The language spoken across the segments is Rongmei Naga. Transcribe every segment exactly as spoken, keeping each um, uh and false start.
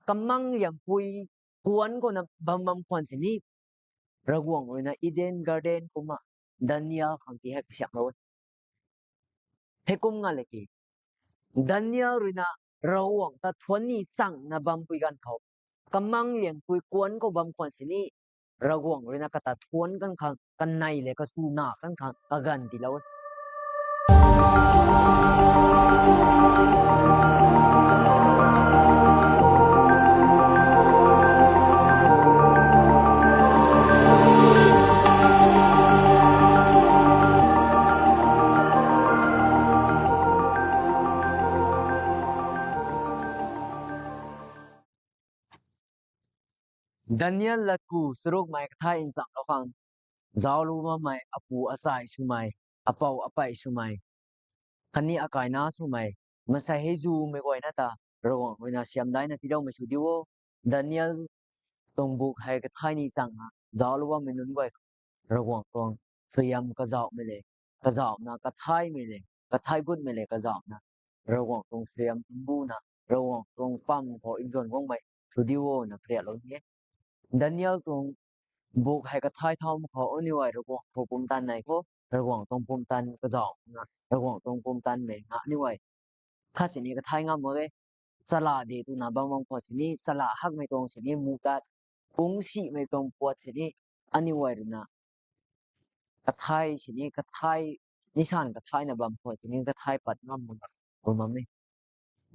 kamang liangpui kuanc khou na bam bam khwan sini, Ravguangc ruina Eden Garden kumna Daniel khang ti hei kasiamhlou e. Heikum nga le ki, Daniel ruina Ravguangc ta thuanc ni changna bampui ganv khou, kamang liangpui kuanc khou bam khwan sini, Ravguangc ruina kata thuanc kan khang, kanei le kasu na kan khang kaganv tiilou e. Daniel latku charukmei kathai nchamlou khang, zauclou bammei apu achai swmei, apou apey swmei, khatni akaina swmei, maansei hei zumei guayna ta Ravguangc ruina siamdaina tiiloumei sw diu o. Daniel tuang buk hei kathai ni changna zauclou bammei nunc guay khou, Ravguangc tuang suaihiam kazauhmei le, kazauhna kathaimei le, kathai gutmei le kazauhna, Ravguangc tuang suaihiam tumbuna, Ravguangc tuang pam khou nzwan guangmei sw diu o na kariaklou ni e. Daniel tuang buk hei kathai thau mak khou aniu guay Ravguangc khou pumtan nai khou, Ravguangc tuang pumtan kazauhna, Ravguangc tuang pumtanmei na aniu guay khat sini kathai ngam mak e. Chala de twna bam bam khwan sini, chala hakmei tuang sini muh tat, kungsimei tuang puat sini, aniu guay ruina kathai sini, kathai, nisan kathaina bam khwan sini kathai pat ngam mak, kum bam e.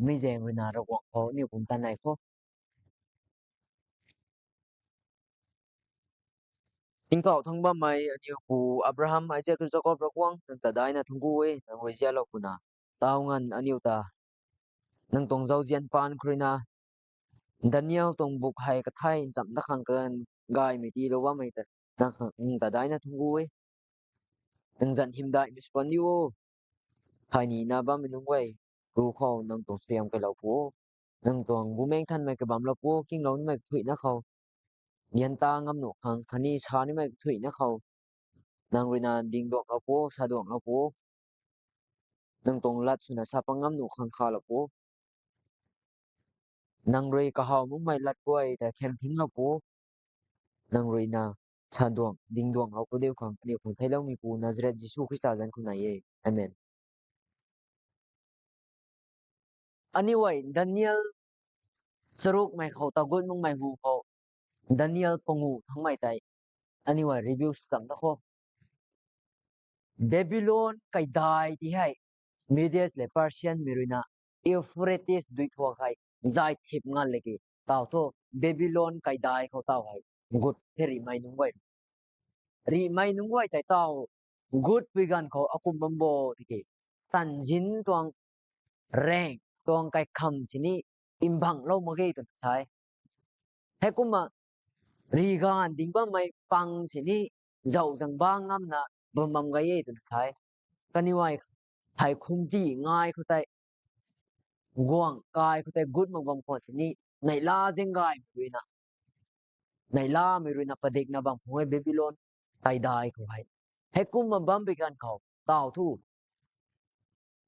Mi zaeng ruina Ravguangc khou aniu pumtan nai khou, tingkauh thangc bammei aniu pu Abraham, Isaac, Jacob Ravguangc, nang ta daina thuanc ku e, nang rui zialou puna, tau nganv aniu ta nang tuang zauzian paan khou ruina, Daniel tuang buk hei kathai ncham dat khang kan gaymei tiilou bammei ta, nang khang, nang ta daina thuanc ku e. Nang zanc hymdaihmei sw kan diu o. Thay nina bammei nunc guay ru khou nang tuang suaihiam kailou pu o. Nang tuang Bumaengh Nthanmei kabamlou pu o, kinglou nimei kathuina khou, dian ta ngam nuh khang khatni sa nimei kathuina khou, nang ruina dingduanglou pu o, saduanglou pu o. Nang tuang lat swna sa pat ngam nuh khang khalou pu o. Nang rui kahaw makmei lat guay ta khem thinglou pu o. Nang ruina saduang, dingduanglou pu diu khang, aniu khang theicloumeipu Nazareth Jisu Khrista zanc khou nai e. Amen. Aniu guay Daniel charukmei khou tagut makmei hu khou, Daniel panguh thangmei tei, aniu guay review sw cham ta khou. Babylon kaidai ti hei, Medes le Persianmei ruina Euphrates duithuak hei zay thip ngan laki, tau thu Babylon kaidai khou tau hei gut the rihmei nunc guay. Rihmei nunc guay tei tau gutpui ganv khou akum bam bo tiki, tanzin tuang raeng tuang kaikham sini mbanghlou mak ge twna sa e. Heikumna rih ganv ding bammei pang sini zauh zang bang ngamna bam bam gay e twna sa e. Kaniw ai hei khumti ngai khou tei, guang kai khou tei gut mak bam khwan sini, neihla zeng gaymei ruina, neihlamei ruina padikna bam khwan e Babylon kaidai khou hei. Heikumna bam bi ganv khou tau thu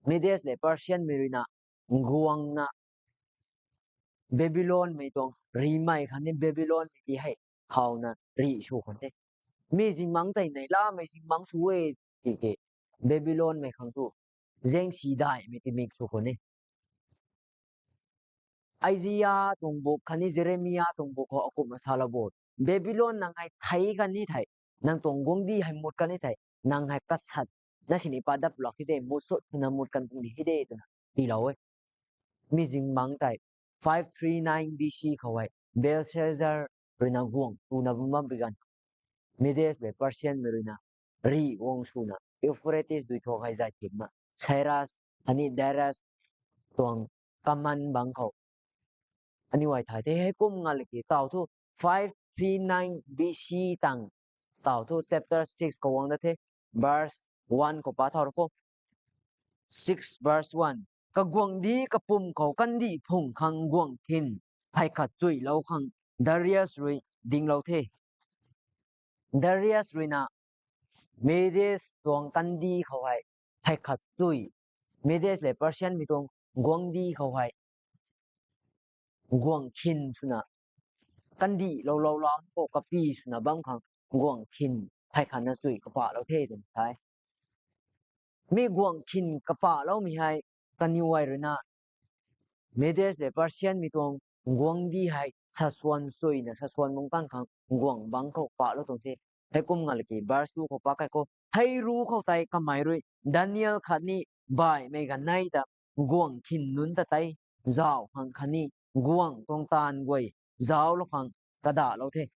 Medes le Persianmei ruina guangna Babylonmei tuang rihmei khatni Babylonmei ti hei howna rih sw khwan the. Mi zingbangc tei neihlamei zingbangc sw e tiki, Babylonmei khang thu zaengsi daihmei timik sw khwan e. Isaia tuang buk khatni Jeremia tuang buk khou akumhna salou bo, Babylon nang hei thei kan ni thei, nang tuang guangcdic hei mut kan ni thei, nang hei kasatna sini pat dat pulak hei de, mut sut swna mut kan puni hei de twna tiilou e. Mi zingbangc tei five three nine B C khou hei Belshazzar ruina guang tuna bam bam bi ganv, Medes le Persianmei ruina rih guang swna Euphrates duithuak hei zay thipna, Cyrus khatni Darius tuang kaman bangc khou, aniu ai thay the. Heikum nga laki tau thu five three nine B C tang, tau thu chapter six khou guang dat the, verse one khou pa thau ra kho. Six verse one. Kaguangcdic kapwm khou kandih phung khang guang thin hei khat chuilou khang Darius rui dinglou the. Darius ruina Medes tuang kandih khou hei, hei khat chui, Medes le Persianmei tuang guangcdic khou hei guang khin swna, kandih lou lou lau khou kapi swna bam khang guang khin phey khatna chui kapalou the twna sa e. Mi guang khin kapaloumei hei kaniw guay ruina Medes le Persianmei tuang guangcdic hei saswan suina saswan bam kan khang guang bangc khou palou tuang the. Heikum ngalki verse two khou pakai khou, hei ru khou tei kamei rui Daniel khatni baihmei ganei ta guang khin nunc ta tei zauc khang khatni guang tuang taanv guay zauclou khang kadahlou the.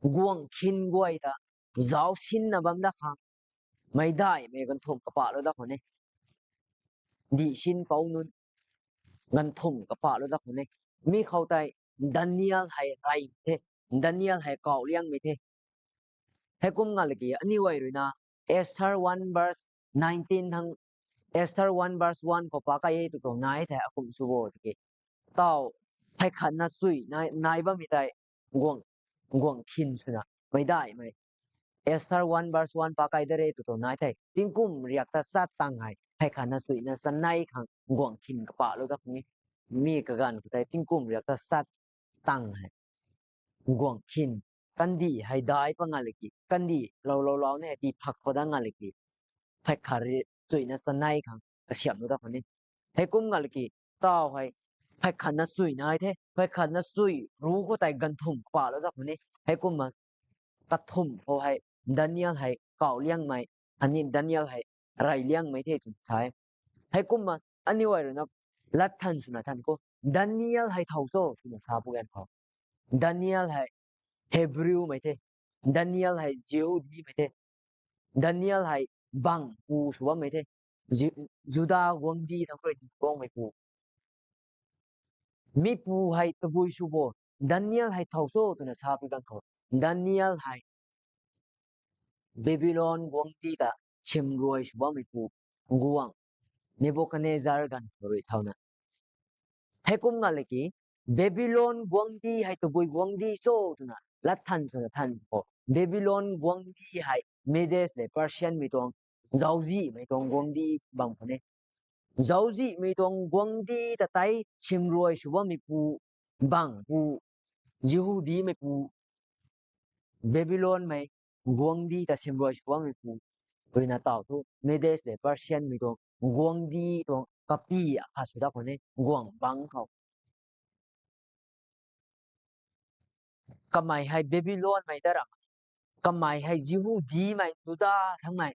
Guang khin guay ta zauc sinna bam dat khang meicdaihmei ganvthumh kapalou dat khou ne, dihsinpou nunc ganvthumh kapalou dat khou ne, mi khou tei Daniel hei rey the, Daniel hei kauhliangmei the. Heikum ngalki aniw guay ruina Esther one verse nineteen thang, Esther one verse one khou pakai e tw tuang nai the, akum sw bo tiki, taw phey khatna chui nai bammei tei guang, guang khin swna meicdaihmei, Esther one verse one pakai de re tw tuang nai the, tingkum riak ta chat tang hei phey khatna chuina chanei khang guang khin kapalou dat khou ne, mi kaganv khou tei tingkum riak ta chat tang hei guang khin, kandih hei daic pat ngalki, kandih lou lou lau ne hei tii phak khou dat ngalki, phey khat rui chuina chanei khang kasiamhlou dat khou ne. Heikum ngalki, taw hei phey khatna chui nai the, phey khatna chui ru khou tei ganvthumh kapalou dat khou ne. Heikumna kathumh khou hei Daniel hei kauhliangmei, khatni Daniel hei reyliangmei the twna sa e. Heikumna aniw guay ruina lat than swna than khou, Daniel hei thow cho twna sa pu ganv khou, Daniel hei Hebrewmei the, Daniel hei Jihudimei the, Daniel hei bangpu sw bammei the, Ju- Juda guangcdic thang rui guangmeipu, mipu hei tabui sw bo, Daniel hei thow cho twna sa pu ganv khou, Daniel hei Babylon guangcdic ta simruai sw bammeipu guang, Nebuchadnezzar ganv khou rui thauna. Heikum ngalki, Babylon guangcdic hei tabui guangcdic cho twna lat than swna than khou, Babylon guangcdic hei Medes le Persianmei tuang, zauczihmei tuang guangcdic bam khou ne. Zauczihmei tuang guangcdic ta tei simruai sw bammeipu, bangpu, Jihudimeipu, Babylonmei guangcdic ta simruai sw bammeipu ruina taw thu Medes le Persianmei tuang guangcdic tuang kapi akhat sw dat khou ne, guang bangc khou. Kamei hei Babylonmei ta ram, kamei hei Jihudimei, Juda thangmei,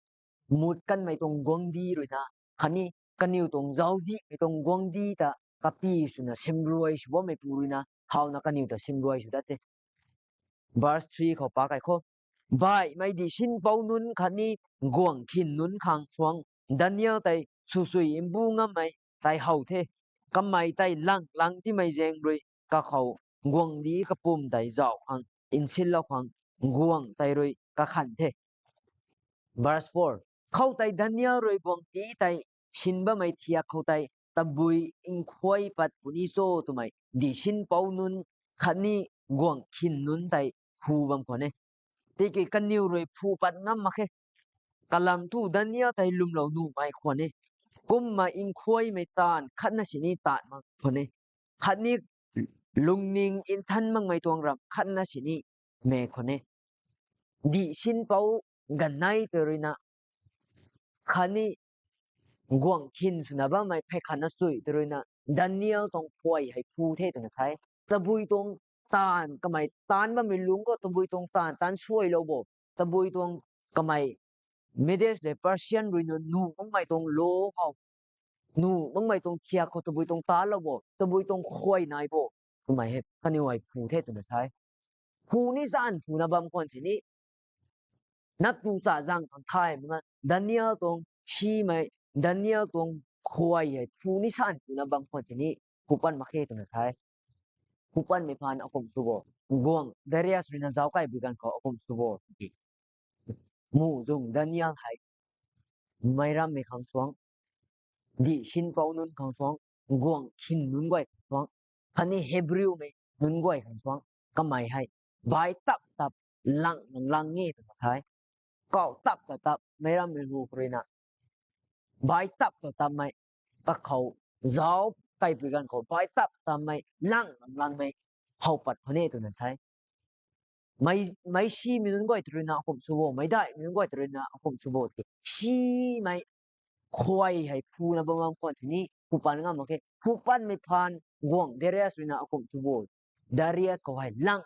mut kanmei tuang guangcdic ruina, khatni kaniw tuang zauczihmei tuang guangcdic ta kapi swna simruai sw bammeipu ruina howna kaniw ta simruai sw dat the. Verse three khou pakai khou, baihmei dihsinpou nunc khatni guang khin nunc khang suang Daniel tei swsui mbu ngammei tei how the. Kamei tei lang lang timei zaeng rui kakhou guangcdic kapwm tei zauc khang, nsinlou khang guang tei rui kakhan the. Verse four, khoutei Daniel rui guangcdic tei sin bammei thiak khoutei tabui nkhuai pat puni cho twmei dihsinpou nunc khatni guang khin nunc tei phu bam khwan e. Tiki kaniw rui phu pat ngam mak khe. Kalam thu Daniel tei lwmlou nuhmei khwan e. Kumna nkhuaimei taanv khatna sini taanv mak khwan e. Khatni lungning nthan makmei tuang ram khatna sini mei khwan e. Dihsinpou ganei tei ruina, khatni guang khin swna bammei phey khatna chui tei ruina, Daniel tuang khuay hei phu the twna sa e. Tabui tuang taanv, kamei taanv bammei lungc khou tabui tuang taanv taanv suailou bo, tabui tuang kamei Medes le Persian rui nuh makmei tuang law khou, nuh makmei tuang thiak khou tabui tuang taanlou bo, tabui tuang khuay nai bo, twmei hei kaniw hei phu the twna sa e. Phu ni san phuna bam khwan sini, nap tu cha zang khang thay makna Daniel tuang simei, Daniel tuang khuay hei phu ni san phuna bam khwan sini phu pan mak khe twna sa e. Phu panmei phaan akum sw bo, guang Darius ruina zauc kaipui ganv khou akum sw bo, tiki muhzwng Daniel hei meic rammei khang suang, dihsinpou nunc khang suang, guang khin nunc guay khang suang, khatni Hebrewmei nunc guay khang suang, kamei hei bai tap tap lang lang lang e twna sa e. Kau tap tap tap meic rammei hu khou ruina, bai tap tap tapmei kakhou zauc kaipui ganv khou bai tap tammei lang langmei how pat khou ne twna sa e. Mei, meicsimei nunc guay tw ruina akumh sw bo, meicdaihmei nunc guay tw ruina akumh sw bo tiki simei khuay hei phuna bam bam khwan sini phu pat ngam mak khe. Phu patmei phaan guangc Darius ruina akumh sw bo. Darius khou hei lang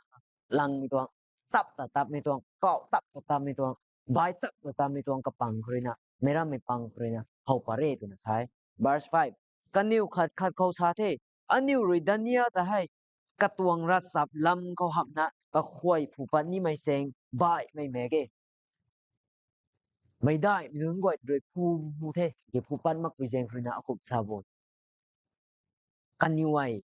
langmei tuang, tap ta tapmei tuang, kau tap ta tapmei tuang, bai tap ta tapmei tuang kapang khou ruina, meic rammei pang khou ruina how pat re twna sa e. Verse five, kaniw khat khat khou sa the, aniw rui Daniel ta hei katuang ravchap lam khou hamhna kakhuay phu pat nimei chaeng baihmei mak ge. Meicdaihmei nunc guay rui phu, phu the, ki phu pat makpui zaeng ruina akumh sa bo. Kaniw hei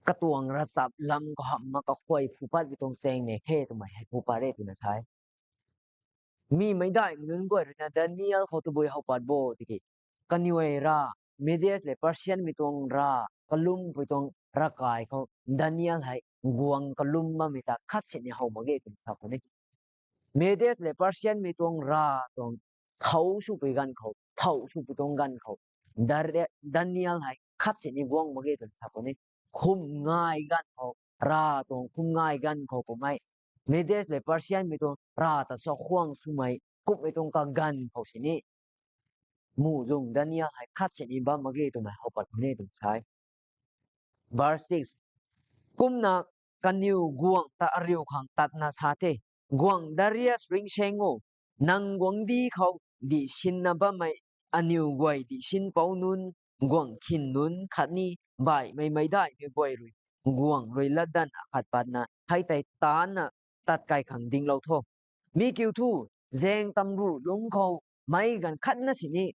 katuang ravchap lam khou hamhna kakhuay phu patmei tuang chaeng mak khe twmei hei phu pat re twna sa e. Mi meicdaihmei nunc guay ruina Daniel khou tabui how pat bo tiki, kaniw hei ra, Medes le Persianmei tuang ra, kalumpui tuang ravkai khou Daniel hei guang kalum bammei ta khat sini how mak ge twna sa khwan e. Medes le Persianmei tuang ra tuang thau swpui ganv khou, thau swpui tuang ganv khou, Dare-, Daniel hei khat sini guang mak ge twna sa khwan e. Khum ngai ganv khou, ra tuang khum ngai ganv khou kummei, Medes le Persianmei tuang ra ta chakhwang swmei kumhmei tuang kaganv khou sini muhzwng Daniel hei khat sini bam mak ge twmei how pat khwan e twna sa e. Verse six, kumna kaniw guangc ta ariu khang tatna sa the, guangc Darius ringsaeng o, nang guangcdic khou dihsinna bammei aniw guay dihsinpou nunc, guangc khin nunc khatni baihmei meicdaihmei guay rui guangc rui latdanv akhat patna hei tei taanna tat kai khang dinglou tho. Mi kiu thu, zaeng tamruh lungc khou meic ganv khatna sini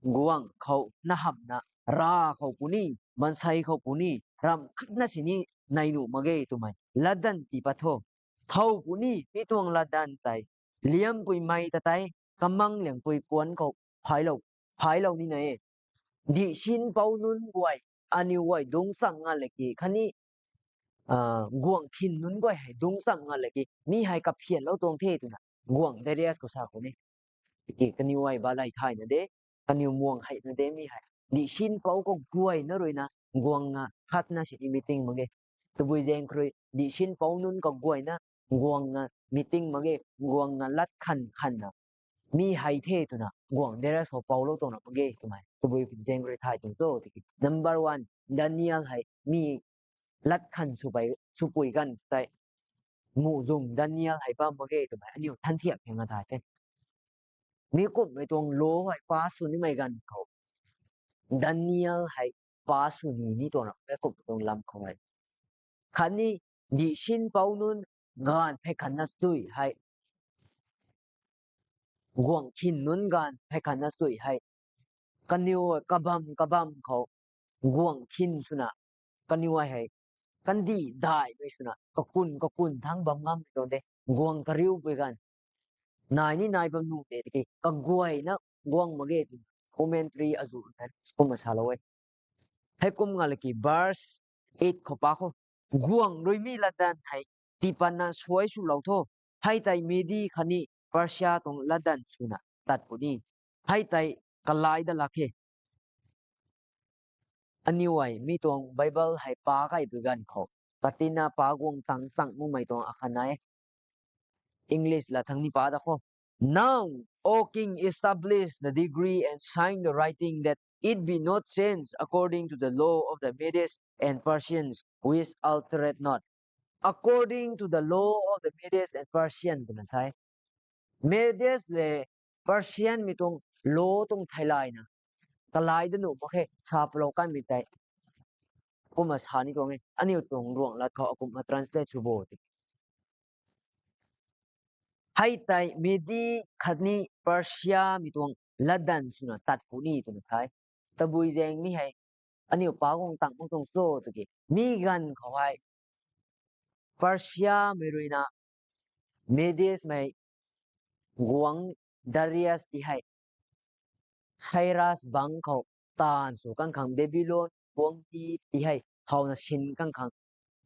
guangc khou na hamhna, ra khou puni, maansei khou puni, ramh khatna sini nai nuh mak ge twmei latdanv tii pat tho. Thow puni mi tuang latdanv tei liampuimei ta tei kamang liangpui kuanc khou phaiclou, phaiclou nina e. Dihsinpou nunc guay, aniw guay dungc cham nga laki khatni guangc khin nunc guay hei dungc cham nga laki mi hei kaphianlou tuang the twna guangc Darius khou sa khwan e. Tiki kaniw hei balay thayna de, kaniw muang heina de mi hei. Dihsinpou kaguayna ruina guangna khatna sini meeting mak ge. Tabui zaeng khou rui dihsinpou nunc kaguayna guangna meeting mak ge, guangna lat khan khanna mi hei the twna guangc Darius khou poulou tuang ra mak ge twmei tabui zaeng khou rui thay tuang cho tiki. Number one, Daniel hei mi lat khan swpui, swpui ganv tei muhzwng Daniel hei bam mak ge twmei aniu than thiak khe nga thay the. Mi kumhmei tuang law hei pass sw nimei ganv khou Daniel hei pass sw ni ni tuang ra mak ge kumhmei tuang lam khou hei. Khatni dihsinpou nunc gaanv phey khatna sui hei, guangc khin nunc gaanv phey khatna sui hei, kaniw hei kabam kabam khou guangc khin swna, kaniw hei hei kandih daihmei swna kakun kakun thangc bam ngammei tuang de. Guang kariupui ganv nai ni nai bam nuh de tiki kaguayna guang mak ge twna commentary azuh na kumna salou e. Heikum nga laki verse eight khou pa khou, guangc rui mi latdanv hei tiipatna suai swlou tho, hei tei Medi khatni Persia tuang latdanv swna tat puni, hei tei kalai da lak khe. Aniu hei mi tuang Bible hei pa kaipui ganv khou, katina pa guang tang chang makmei tuang akhat nai e. English la thangc ni pa da khou. Now, O king, establish the decree and sign the writing, that it be not changed, according to the law of the Medes and Persians, which altereth not. According to the law of the Medes and Persian twna sa e. Medes le Persianmei tuang law tuang theilayna kalai da nuh mak khe sa palou kanmei tei. Kumna sa ni tuang e, aniu tuang ruanglat khou akumhna translate sw bo tiki, hei tei Medi khatni Persiamei tuang latdanv swna tat puni twna sa e. Tabui zaeng mi hei aniu pa guang tang mak tuang cho tiki, mi ganv khou hei Persiamei ruina Medesmei guangc Darius ti hei Cyrus bangc khou taanv sw kan khang, Babylon guangcdic ti hei howna sin kan khang,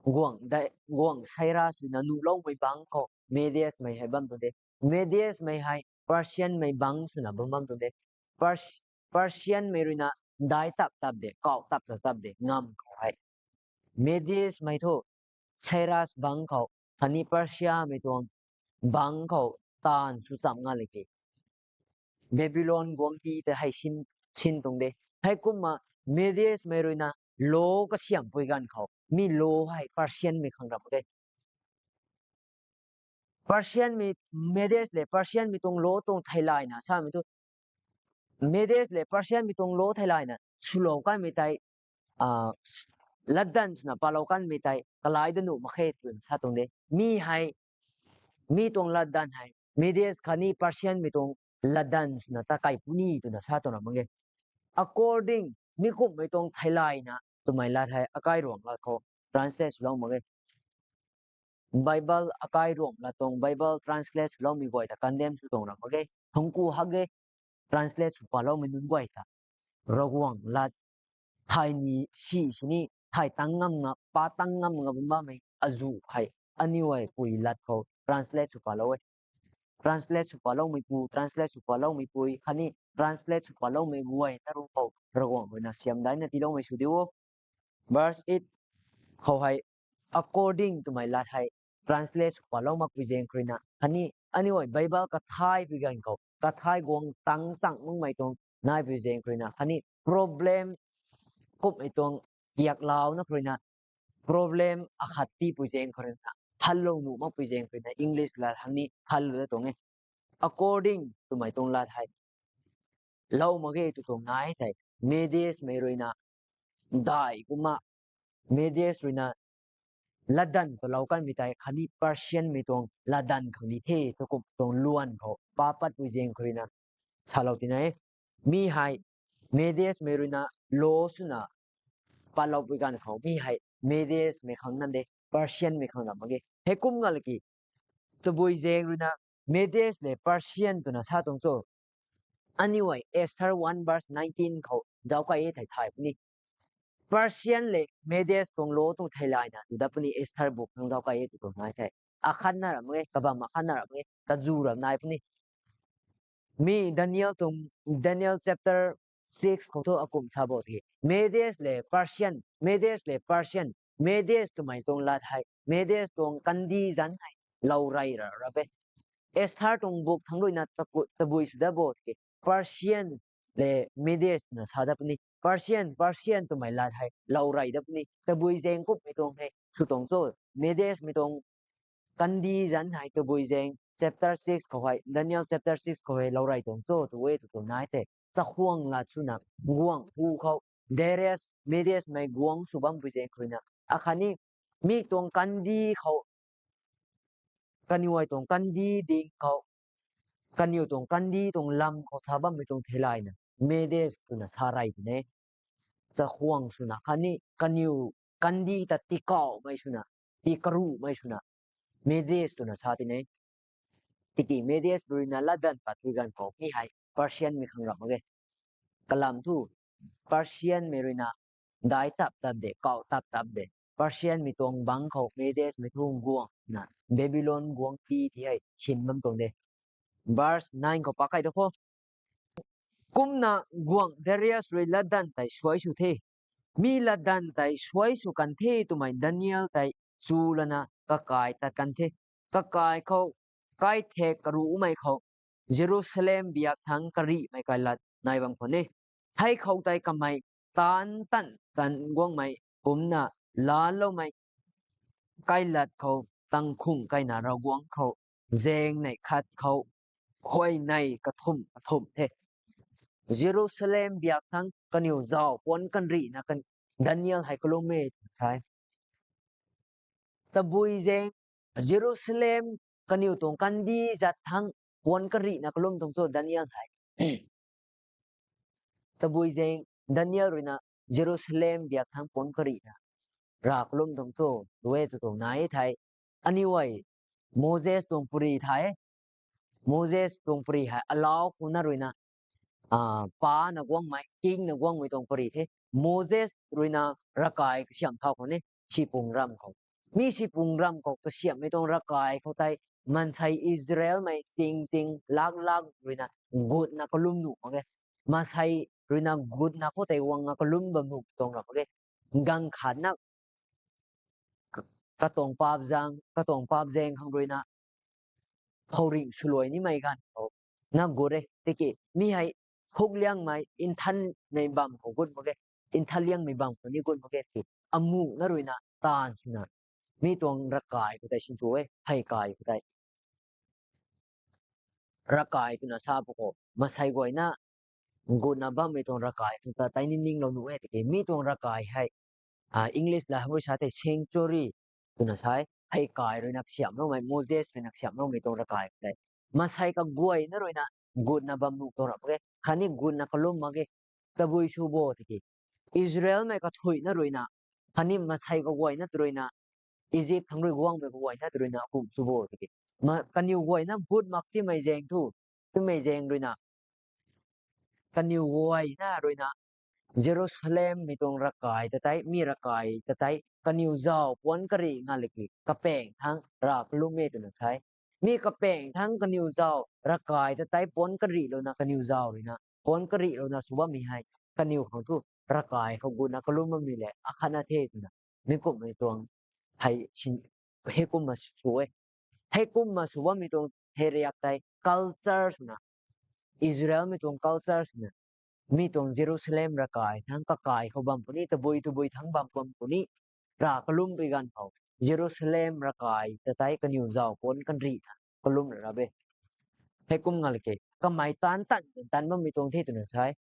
guangc, guangc Cyrus ruina nuhloumei bangc khou Medesmei hei bam tuang de. Medesmei hei Persianmei bangc swna bam bam tuang de. Pers-, Persianmei ruina dai tap tap de, kau tap tap tap de ngam khou hei, Mediamei thu Cyrus bangc khou, khatni Persiamei tuang bangc khou taanv sw cham nga le ki, Babylon guangcdic tei hei sin, sin tuang de. Heikumna Mediamei ruina law kasiampui ganv khou, mi law hei Persianmei khang ram mak ge. Persianmei, Mediamei le Persianmei tuang law tuang theilayna samei thu, Mediamei le Persianmei tuang law theilayna swlou kanmei tei, latdanv swna palou kanmei tei kalai da nuh mak khe twna sa tuang de. Mi hei, mi tuang latdanv hei Mediamei khatni Persianmei tuang latdanv swna ta kai puni twna sa tuang ram mak ge. According, mi kumhmei tuang theilayna twmei lat hei akai ruang lat khou translate swlou mak ge. Bible akai ruang lat tuang Bible translate swloumei guay ta condemn sw tuang ram mak ge. Thangku hak ge, translate sw paloumei nunc guay ta Ravguangc lat thai ni si sini, thai tang ngam nga, pa tang ngam nga bam bammei azuh hei aniu guay pui lat khou translate sw palou e. Translate sw paloumeipu, translate sw paloumei pui khatni translate sw paloumei guay na ru khou Ravguangc ruina siam daina tiiloumei sw diu o. Verse eight khou hei, according twmei lat hei translate sw palou makpui zaeng khou ruina khatni aniu guay Bible kathaipui ganv khou kathai guang tang chang makmei tuang naipui zaeng khou ruina khatni problem kumhmei tuang tiaklouna khou ruina, problem akhat tiipui zaeng khou ruina, hanlou nuh makpui zaeng khou ruina English lat hang ni hanlou da tuang e. According twmei tuang lat hei lou mak ge tw tuang nai thei, Mediamei ruina dai kumna, Mediamei ruina latdanv palou kanmei tei khatni Persianmei tuang latdanv khang di the tw kum tuang luan khou pa patpui zaeng khou ruina salou tina e. Mi hei Mediamei ruina law swna paloupui ganv khou mi hei Mediamei khang nande, Persianmei khang ram mak ge. Heikum nga le ki, tabui zaeng ruina Mediamei le Persian twna sa tuang cho. Aniu guay Esther one verse nineteen khou zauc kai e thei thay puni. Persian le Mediamei tuang law tuang theilayna tu dat puni, Esther book khang zauc kai e tw tuang nai thei. Akhatna ram mak ge, kabam akhatna ram mak ge, tazu ram nai puni. Mi Daniel tuang, Daniel chapter six khou thu akum sa bo the. Mediamei le Persian, Mediamei le Persian, Mediamei twmei tuang lat hei Mediamei tuang kandih zanc hei lou rey ra ra e. Esther tuang book thangc ruina taku-, tabui sw dat bo the. Persian le Mediamei twna sa dat puni. Persian, Persian twmei lat hei lou rey dat puni. Tabui zaeng kumhmei tuang hei sw tuang cho, Mediamei tuang kandih zanc hei tabui zaeng chapter six khou hei, Daniel chapter six khou hei lou rey tuang cho tw e tw tuang nai thei. Chakhwang lat swna guangc hu khou, Darius, Mediamei guangc sw bampui zaeng khou ruina, akhatni mi tuang kandih khou, kaniw guay tuang kandih ding khou, kaniw tuang kandih tuang lam khou sa bammei tuang theilayna Mediamei twna sa rey tine. Chakhwang swna khatni kaniw kandih ta tikawmei swna, tikaruhmei swna Mediamei twna sa tine. Tiki Mediamei ruina latdanv patpui ganv khou mi hei Persianmei khang ram mak ge. Kalam thu Persianmei ruina dai tap tap de, kau tap tap de, Persianmei tuang bangc khou Mediamei thu guangna Babylon guangcdic ti hei sin bam tuang de. Verse nine khou pa kai da kho. Kumna guangc Darius rui latdanv tei suai sw the. Mi latdanv tei suai sw kan the twmei Daniel tei chu lana kakai tat kan the. Kakai khou kaithek karuhmei khou Jerusalem biak thangc karihmei kailat nai bam khwan e. Hei khou tei kamei taanc tan tan guangmei kumcna laaloumei kailat khou tangkhung kaina Ravguangc khou zaeng neih khat khou huayney kathumh kathumh the. Jerusalem biak thangc kaniw zauc puanc kanrihna kan-, Daniel hei kalum e sa e. Tabui zaeng Jerusalem kaniw tuang kandih zat thangc puanc karihna kalum tuang cho Daniel hei. Tabui zaeng Daniel ruina Jerusalem biak thangc puanc karihna ra kalum tuang cho, tw e tw tuang nai thei. Aniu guay Moses tuang puri thei. Moses tuang puri hei alau khou na ruina, ah, pana guangmei, kingna guangmei tuang puri the. Moses ruina ravkai kasiamh thau khou ni, sipung ram khou. Mi sipung ram khou kasiamhmei tuang ravkai khou tei, maansei Israelmei ching ching lak lak ruina gutna kalum nuh mak e. Maansei ruina gutna khou tei guang a kalum bam nuh tuang ra mak ge. Gang khatna katuang paap zaeng, katuang paap zaeng khang ruina khouringh swluai nimei ganv khou na gut e. Tiki mi hei hukliangmei, nthanmei bam khou gut mak ge, nthanliangmei bam khou ni gut mak ge. Tiki amuhna ruina taanv swna mi tuang ravkai khou tei sinsw e, hei kai khou tei ravkai twna sa pw khou, masei guayna gutna bammei tuang ravkai khou ta tei ni ninglou nuh e. Tiki mi tuang ravkai hei, English la hei sa tei sanctuary twna sa e, hei kai ruina kasiamhloumei, Moses ruina kasiamhloumei tuang ravkai khou tei masei kaguayna ruina gutna bam nuh tuang ra mak ge, khatni gutna kalum mak ge. Tabui sw bo tiki Israelmei kathuicna ruina, khatni masei kaguayna tw ruina, Egypt thangc rui guangmei kaguayna tw ruina kum sw bo tiki, kaniw guayna gut mak timei zaeng thu, timei zaeng ruina kaniw guayna ruina Jerusalemmei tuang ravkai ta tei, mi ravkai ta tei kaniw zauc puanc karih nga laki kapaeng thangc rav kalum e twna sa e. Mi kapaeng thangc kaniw zauc ravkai ta tei puanc karihlouna kaniw zauc ruina puanc karihlouna sw bammei hei kaniw khang thu ravkai khou gutna kalum bammei le akhatna the twna mi kumhmei tuang hei heikumna sw e. Heikumna sw bammei tuang hei riak tei culture swna, Israelmei tuang culture swna, mi tuang Jerusalem ravkai thangc kakai khou bam puni, tabui tabui thangc bam bam puni, rav kalumpui ganv khou Jerusalem ravkai ta tei kaniw zauc puanc kanrih na kalum ra ra e. Heikum nga laki kamei taanc tan tan bammei tuang the twna sa e.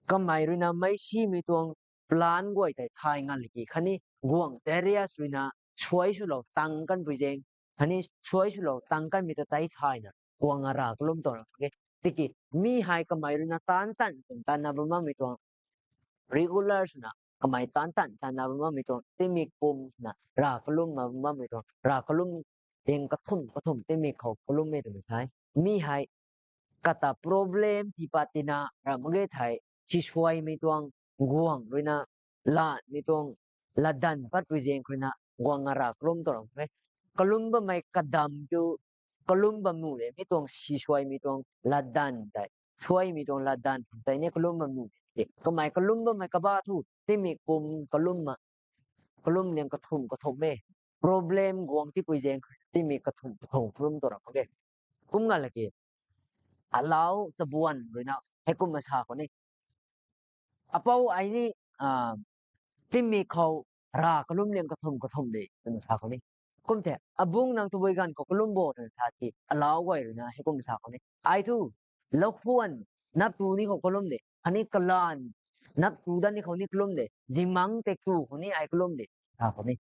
Kamei ruina meicsimei tuang plan guay tei thay nga laki khatni guangc Darius ruina suai swlou tang kanpui zaeng, khatni suai swlou tang kanmei ta tei thayna guang a rav kalum tuang ra mak ge. Tiki mi hei kamei ruina taanc tan tan tanna bam bammei tuang regular swna kamei taanc tan tanna bam bammei tuang tingmik pum swna rav kalumna bam bammei tuang rav kalum liang kathumh kathumh tingmik khou kalum e twna sa e. Mi hei kata problem tii pat tina ra mak ge thei, sisuaimei tuang guangc ruina lanmei tuang latdanv patpui zaeng khou ruina guang a rav kalum tuang ra mak ge. Kalum bammei kadam kiu, kalum bam nuh le mi tuang sisuaimei tuang latdanv tei, suaimei tuang latdanv tei ni kalum bam nuh le. Kamei kalum bammei kaba thu tingmik pum kalum liang kathumh kathumh e. Problem guang tipui zaeng tingmik kathumh kathumh kalum tuang ra mak ge. Kum nga laki alau chabuan ruina heikumna sa khou ni, apou ai ni tingmik khou rav kalum liang kathumh kathumh de twna sa khou ni. Kum the, abungc nang tabui ganv khou kalum bo twna sa ti alau guay ruina heikumna sa khou ni, ai thu laukhwan naptu ni khou kalum de, khatni kalaanv naptu dat ni khou ni kalum de, zingbangc tetu khou ni ai kalum de, sa khou ni.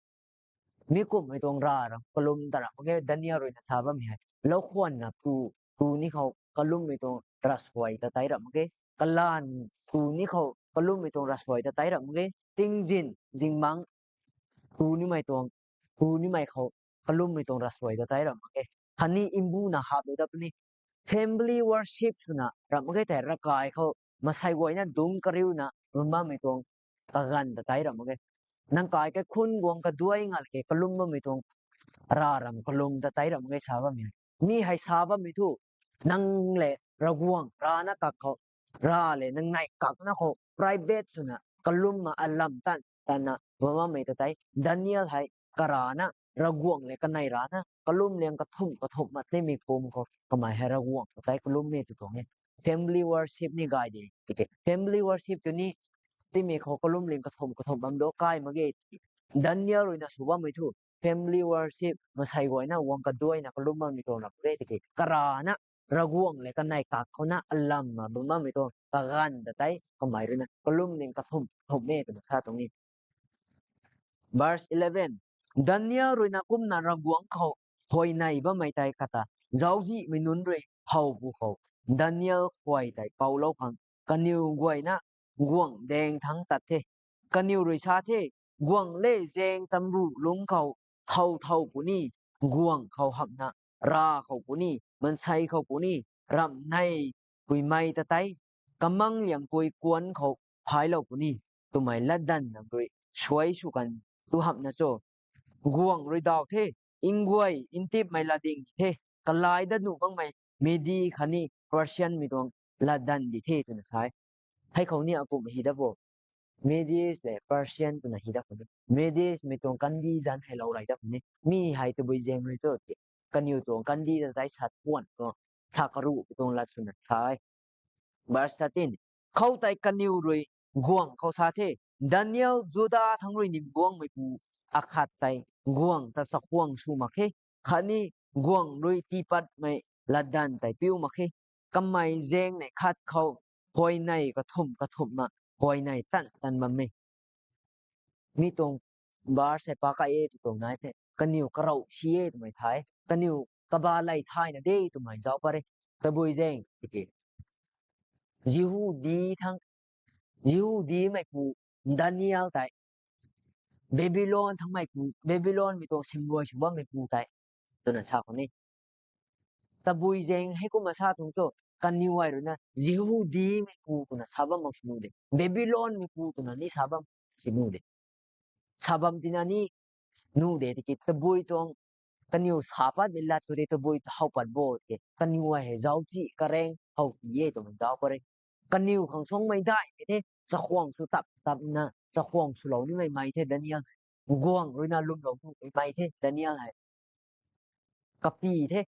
Mi kumhmei tuang rav ram kalum ta ra mak ge. Daniel ruina sa bammei hei laukhwan naptu tu ni khou kalummei tuang ravsuai ta tei ra mak ge. Kalaanv tu ni khou kalummei tuang ravsuai ta tei ra mak ge. Tingzin zingbangc tu nimei tuang, tu nimei khou kalummei tuang ravsuai ta tei ra mak ge. Khatni mbuna haplou dat puni, family worship swna ra mak ge thei, ravkai khou masei guayna dungc kariuna bam bammei tuang kaganv ta tei ra mak ge. Nang kai kaikhunc guang kaduai nga laki kalum bammei tuang rav ram kalum ta tei ra mak ge sa bammei. Mi hei sa bammei thu, nang le Ravguangc rana kak khou, rav le nang nei kakna khou private swna kalumna alam tan tanna bam bammei ta tei. Daniel hei karana Ravguangc le kanei rana kalum liang kathumh kathumh ma tingmik pum khou kamei hei Ravguangc ta tei kalum e tw tuang e. Family worship ni gay de. Tiki family worship tu ni tingmik khou kalum liang kathumh kathumh bam do kai mak ge. Daniel ruina sw bammei thu family worship masei guayna guang kaduaina kalum bammei tuang ra mak ge. Tiki karana Ravguangc le kanei kak khouna alamna bam bammei tuang kaganv ta tei kamei ruina kalum liang kathumh kathumh e twna sa tuang e. Verse eleven, Daniel ruina kumna Ravguangc khou huayney bammei tei kata zauczihmei nunc rui how pw khou, Daniel khuay tei poulou khang kaniw guayna guangc daeng thangc tat the. Kaniw rui sa the, Guangc le zaeng tamruh lungc khou thow thow puni, guangc khou hamhna, rav khou puni, maansei khou puni, ramh nei puimei ta tei kamang liangpui kuanc khou phaiclou puni twmei latdanv nang rui suai sw kan tu hamhna cho? Guangc rui daw the, nguay ntipmei latding di the, kalai dat nuh makmei Medi khatni Persianmei tuang latdanv di the twna sa e. Hei khou ni akum hi dat bo. Medes le Persian twna hi dat khou ni. Medes mei tuang kandi zan hei lou rey dat khou ni. Mi hei tabui zaeng rui cho tiki, kaniw tuang kandi zan tei sa thuan khou, sa karuh tuang lat swna sa e. Verse thirteen. Khoutei kaniw rui guangc khou sa the, Daniel, Juda thangc rui nim guangmeipu akhat tei guangc ta chakhwang sw mak khe, khatni guangc rui tiipatmei latdanv tei piu mak khe. Kamei zaeng neih khat khou huayney kathumh kathumhna huayney tan tan bam e. Mi tuang verse hei pa kai e tw tuang nai the. Kaniw karow si e twmei thay. Kaniw kaba lay thayna de twmei zauc pat re. Tabui zaeng tiki, Jihudi thangc, Jihudimeipu Daniel tei, Babylon thangcmeipu, Babylonmei tuang simruai sw bammeipu tei, twna sa khou ni. Tabui zaeng hei kumna sa tuang cho, kaniw ai ruina Jihudimeipu twna sa bam mak sw nu de. Babylonmeipu twna ni sa bam si nu de. Sa bam tina ni nu de tiki tabui tuang kaniw sa patmei lat khou tei tabui how pat bo tiki, kaniw ai hei zauc chi kareng how ti e twmei zauc pat re. Kaniw khang suangmei daihmei the, chakhwang sw tap tapna chakhwang swlou nimei mei the Daniel. Guangc ruina lwmlou nimei mei the Daniel hei. Kapy the.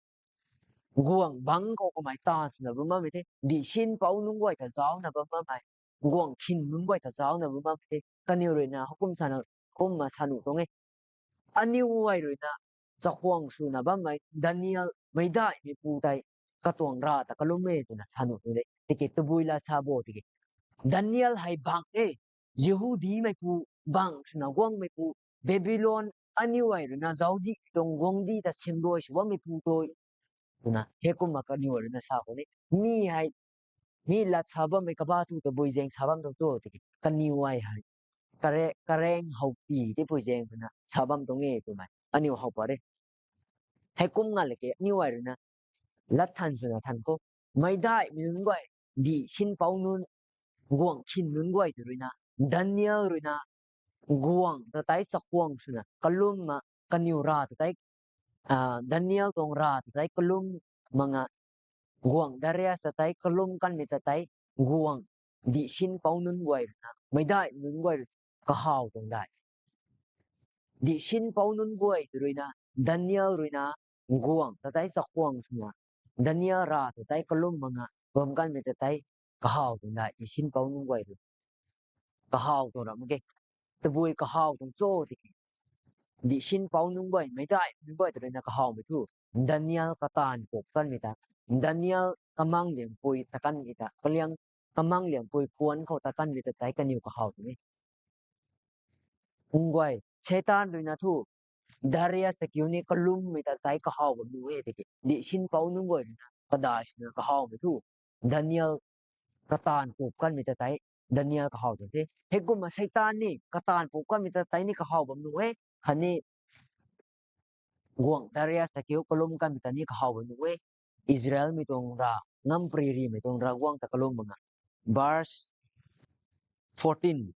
Guangc bangc khou kamei taanv swna bam bammei the. Dihsinpouc nunc guay ta zaucna bam bammei, guangc khin nunc guay ta zaucna bam bammei the. Kaniw ruina hei kum sana, kumna sa nuh tuang e. Aniw ai ruina chakhwang swna bammei Daniel meicdaihmeipu tei katuang rav ta kalum e twna sa nuh tuang de. Tiki tabui la sa bo tiki, Daniel hei bangc e, Jihudimeipu, bangc swna guangmeipu, Babylon aniw ai ruina zauczih tuang guangcdic ta simruai sw bammeipu tei, twna hei kumna kaniw ai ruina sa khou ni. Mi hei, mi lat sa bammei kaba thu tabui zaeng sa bam tuang cho tiki, kaniw ai hei kare-, kareng how ti tipui zaeng ruina sa bam tuang e twmei aniw how pat re. Hei kum nga laki aniw ai ruina lat than swna than khou, meicdaihmei nunc guay, dihsinpouc nunc, guangc khin nunc guay tei ruina, Daniel ruina guangc ta tei chakhwang swna kalum ma, kaniw rav ta tei, Daniel tuang rav ta tei kalum mak nga, guangc Darius ta tei kalum kanmei ta tei, guangc dihsinpouc nunc guay ruina, meicdaihmei nunc guay rui kahaw tuang dai. Dihsinpouc nunc guay tei ruina, Daniel ruina guangc ta tei chakhwang swna, Daniel rav ta tei kalum mak nga bam kanmei ta tei kahaw tuang dai, dihsinpouc nunc guay rui. Kahaw tuang ram mak ge. Tabui kahaw tuang cho tiki, dihsinpouc nunc guay, meicdaihmei nunc guay tei ruina kahawmei thu, Daniel kataanv kup kanmei ta, Daniel kamang liangpui ta kanmei ta, kaliang kamang liangpui kuanc khou ta kanmei ta tei kaniw kahaw tuang e. Nunc guay, Seitaan ruina thu, Darius ta kiu ni kalummei ta tei kahaw bam nuh e tiki, dihsinpouc nunc guay ruina kadai swna kahawmei thu, Daniel kataanv kup kanmei ta tei, Daniel kahaw tuang the. Hei kumna Seitaan ni kataanv kup kanmei ta tei ni kahaw bam nuh e. Khatni guangc Darius ta kiu kalum kanmei ta ni kahaw bam nuh e. Israelmei tuang rav, ngamparymei tuang Ravguangc ta kalum mak nga. Verse fourteen.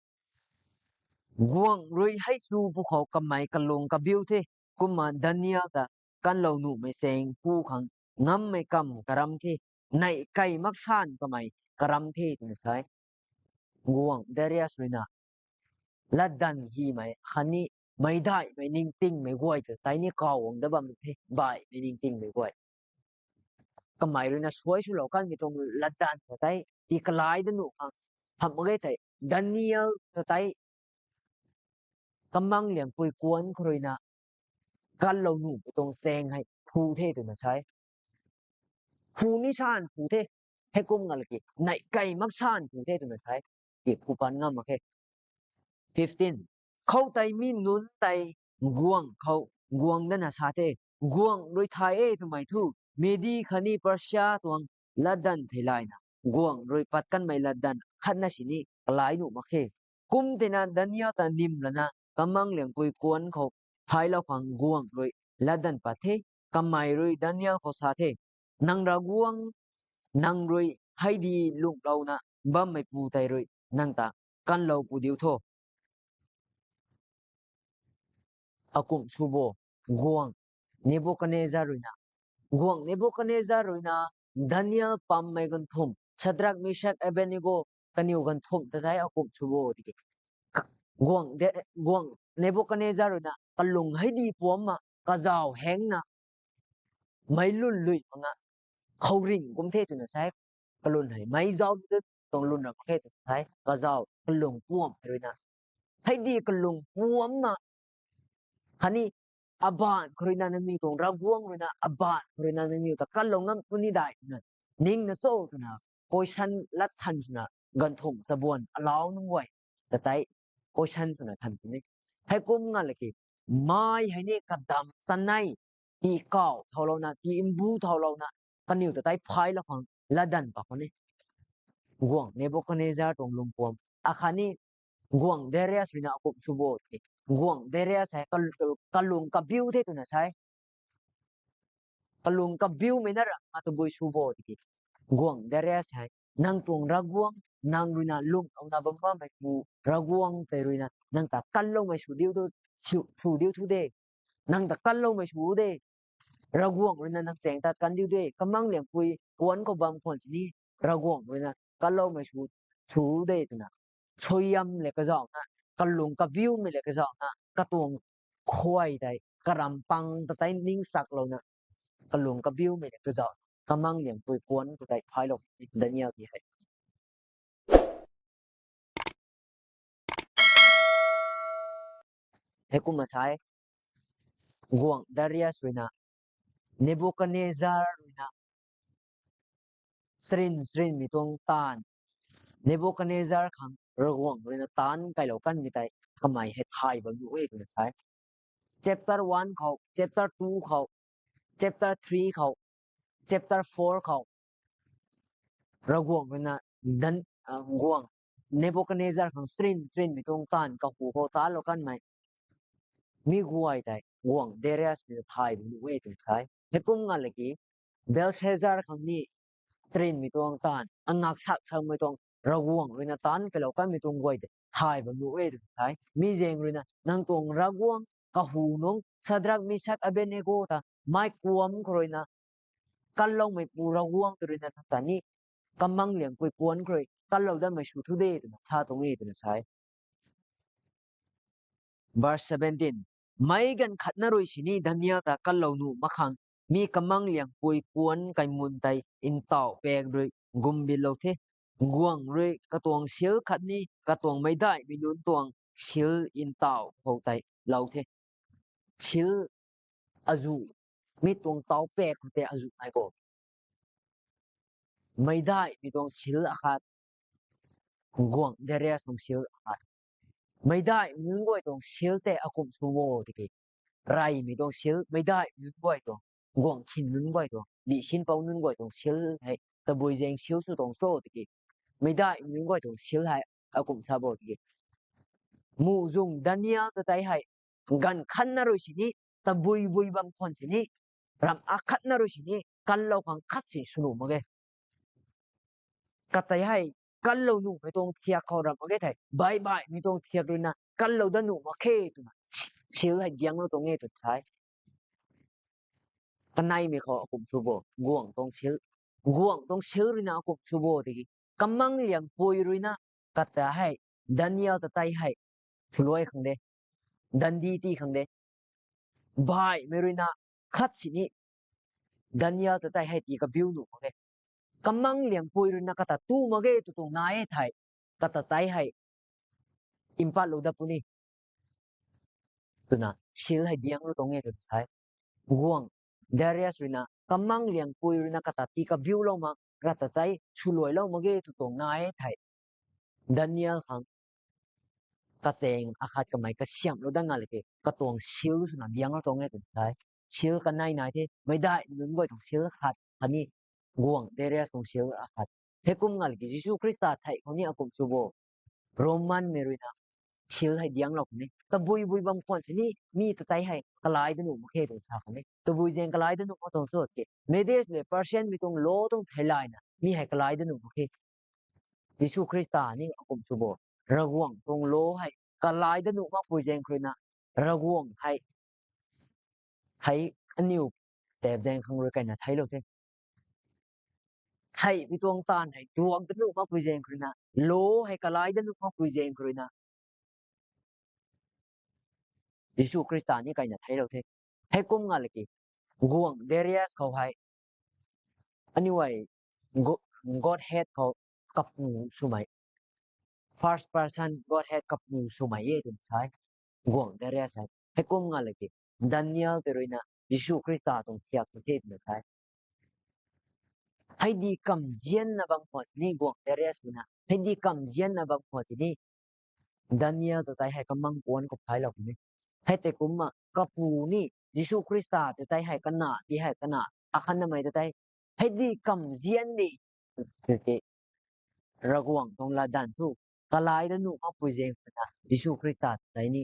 Guangc rui hei chu pwkhou kamei kalung kabiu the, kumna Daniel ta kanlou nuhmei chaeng pu khang ngammei kamv karam the, neih kei maksan kamei karam the twna sa e. Guangc Darius ruina latdanv hymei khatni meicdaihmei ningtingmei guay ta tei ni kaw guang dat bam the, baihmei ningtingmei guay. Kamei ruina suai swlou kanmei tuang latdanv ta tei tii kalai dat nuh khang hamh mak ge thei, Daniel ta tei kamang liangpui kuanc khou ruina kanlou nuhmei tuang chaeng hei phu the twna sa e. Phu ni san phu the, hei kum nga laki neih kei maksan phu the twna sa e. Ki phu pan ngam mak khe. Fifteen. Khoutei mi nunc tei guangc khou guang dana sa the, guangc rui thay e twmei thu, Medi khatni Persia tuang latdanv theilayna, guangc rui pat kanmei latdanv khatna sini kalai nuh mak khe. Kum teina Daniel ta nim lana kamang liangpui kuanc khou thaylou khang guangc rui latdanv pat the. Kamei rui Daniel khou sa the, nang Ravguangc nang rui hei di lunghlouna bammeipu tei rui nang ta kanlou pu diu tho. Akum sw bo, guangc Nebukadnezar ruina, guangc Nebukadnezar ruina Daniel pammei ganvthumh, Shadrak, Meshak, Abednego kaniw ganvthumh ta tei akumh sw bo tiki, guangc de, guangc Nebukadnezar ruina kalung hei di puam ma kazauh hengna meic lun lui mak nga, khouringh kum the twna sa e. Kalung hei meic zauc tu tuang lun ra mak khe twna sa e, kazauh kalung puam hei ruina, hei di kalung puam ma khatni abaanc khou ruina nangniw tuang Ravguangc ruina abaanc khou ruina nangniw ta kanlou ngam puni dai twna ningna cho twna question lat than swna ganvthumh chabuan alau nunc guay ta tei question swna than puni. Heikum nga laki, mei hei ni kadam chanei, tii kauh thaulouna, tii mbu thaulouna, kaniw ta tei phaylou khang latdanv pa khou ni, guangc Nebukadnezar tuang lungpuam akhatni guangc Darius ruina akumh sw bo tiki, guangc Darius hei kal-, kalung kabiu the twna sa e. Kalung kabiumei na ra ma tabui sw bo tiki, guangc Darius hei nang tuang Ravguangc, nang ruina lwmlouna bam bammeipu Ravguangc tei ruina nang ta kanloumei sw diu thu, sw, sw diu thu de, nang ta kanloumei sw de, Ravguangc ruina nang chaeng tat kan diu de, kamang liangpui kuanc khou bam khwan sini Ravguangc ruina kanloumei sw, sw de twna suaihiam le kazauhna, kalung kabiumei le kazauhna, katuang khuay tei karampang ta tei ning chaklouna, kalung kabiumei le kazauh, kamang liangpui kuanc khou tei phaylou Daniel ti hei. Heikum sa e, guangc Darius ruina Nebukadnezar ruina srin srinmei tuang taanv, Nebukadnezar khang Ravguangc ruina taanc kailou kanmei tei kamei hei thay bam nuh e twna sa e. Chapter one khou, chapter two khou, chapter three khou, chapter four khou, Ravguangc ruina Dan-, ah, guangc Nebukadnezar khang srin srinmei tuang taanv kahu khou taanlou kanmei mi guay tei guangc Darius ruina thay bam nuh e twna sa e. Heikum nga laki, Belshazzar khang ni srinmei tuang taanv, angak sak sakmei tuang, Ravguangc ruina taanc kailou kanmei tuang guay tei thay bam nuh e twna sa e. Mi zaeng ruina nang tuang Ravguangc, kahu nungc Shadrak, Meshak, Abednego ta mei kuanc khou ruina kanloumeipu Ravguangc tei ruina nang ta ni kamang liangpui kuanc khou rui kanlou datmei sw thu de twna sa tuang e twna sa e. Verse seventeen, meic ganv khatna rui sini Daniel ta kanlou nuh mak khang mi kamang liangpui kuanc kaimun tei ntauh paek rui gumbinlou the. Guangc rui katuang seal khatni katuang meicdaihmei nunc tuang seal ntauh khou tei lou the. Seal azuh, mi tuang tauh paek khou tei azuh nai khou meicdaihmei tuang seal akhat, guangc Darius tuang seal akhat. Meicdaihmei nunc guay tuang seal tei akumh sw bo tiki, reymei tuang seal, meicdaihmei nunc guay tuang, guangc khin nunc guay tuang, dihsinpou nunc guay tuang seal hei tabui zaeng seal sw tuang cho tiki, meicdaihmei nunc guay tuang seal hei akumh sa bo tiki, muhzwng Daniel ta tei hei ganv khatna rui sini, tabui bui bam khwan sini, ramh akhatna rui sini kanlou khang khat si sw nuh mak ge. Katei hei kanlou nuhmei tuang thiak khou ramh mak ge thei, baih baihmei tuang thiak ruina kanlou dat nuh mak khe twna seal hei dianglou tuang e twna sa e. Kaneimei khou akumh sw bo, guangc tuang seal, guangc tuang seal ruina akumh sw bo tiki, kamang liangpui ruina kata hei Daniel ta tei hei swluai khang de, dandi tii khang de. Baihmei ruina khat sini Daniel ta tei hei tii kabiu nuh mak ge. Kamang liangpui ruina kata tu mak ge tw tuang nai e thei, kata tei hei mpatlou dat puni twna seal hei dianglou tuang e twna sa e. Guangc Darius ruina kamang liangpui ruina kata tii kabiulou mak, kata tei swluailou mak ge tw tuang nai e thei, Daniel khang kachaeng akhat kamei kasiamhlou dat nga laki katuang seal swna dianglou tuang e twna sa e. Seal kanei nai the, meicdaihmei nunc guay tuang seal khat khatni guangc Darius tuang seal akhat. Heikum nga laki Jisu Khrista thei khou ni akumh sw bo, Romanmei ruina seal hei dianglou khang ni, tabui bui bam khwan sini mi ta tei hei kalai dat nuh mak khe twna sa khang ni, tabui zaeng kalai dat nuh mak tuang cho tiki, Medes le Persianmei tuang law tuang theilayna mi hei kalai dat nuh mak khe. Jisu Khrista ni akumh sw bo, Ravguangc tuang law hei kalai dat nuh makpui zaeng khou ruina, Ravguangc hei, hei aniu tap zaeng khang rui kaina theilou the. theihpui tuang taanv hei duak da nuh makpui zaeng khou ruina, lo hei kalai da nuh makpui zaeng khou ruina, Jisu Khrista ni kaina theiclou the. Heikum nga laki, guangc Darius khou hei, aniu guay, Godhead khou kapu swmei, first person Godhead kapu swmei e twna sa e, guangc Darius hei. Heikum nga laki, Daniel tei ruina Jisu Khrista tuang thiak tu the twna sa e. Hei di kamzianna bam khwan sini guangc Darius ruina, hei di kamzianna bam khwan sini Daniel ta tei hei kamang kuanc khou thaiclou puni. Hei tei kumna kapu ni Jisu Khrista ta tei hei kana, ti hei kana, akhatnamei ta tei, hei di kamzian di, tiki, Ravguangc tuang latdanv thu kalai da nuh makpui zaeng khou ruina Jisu Khrista ta tei ni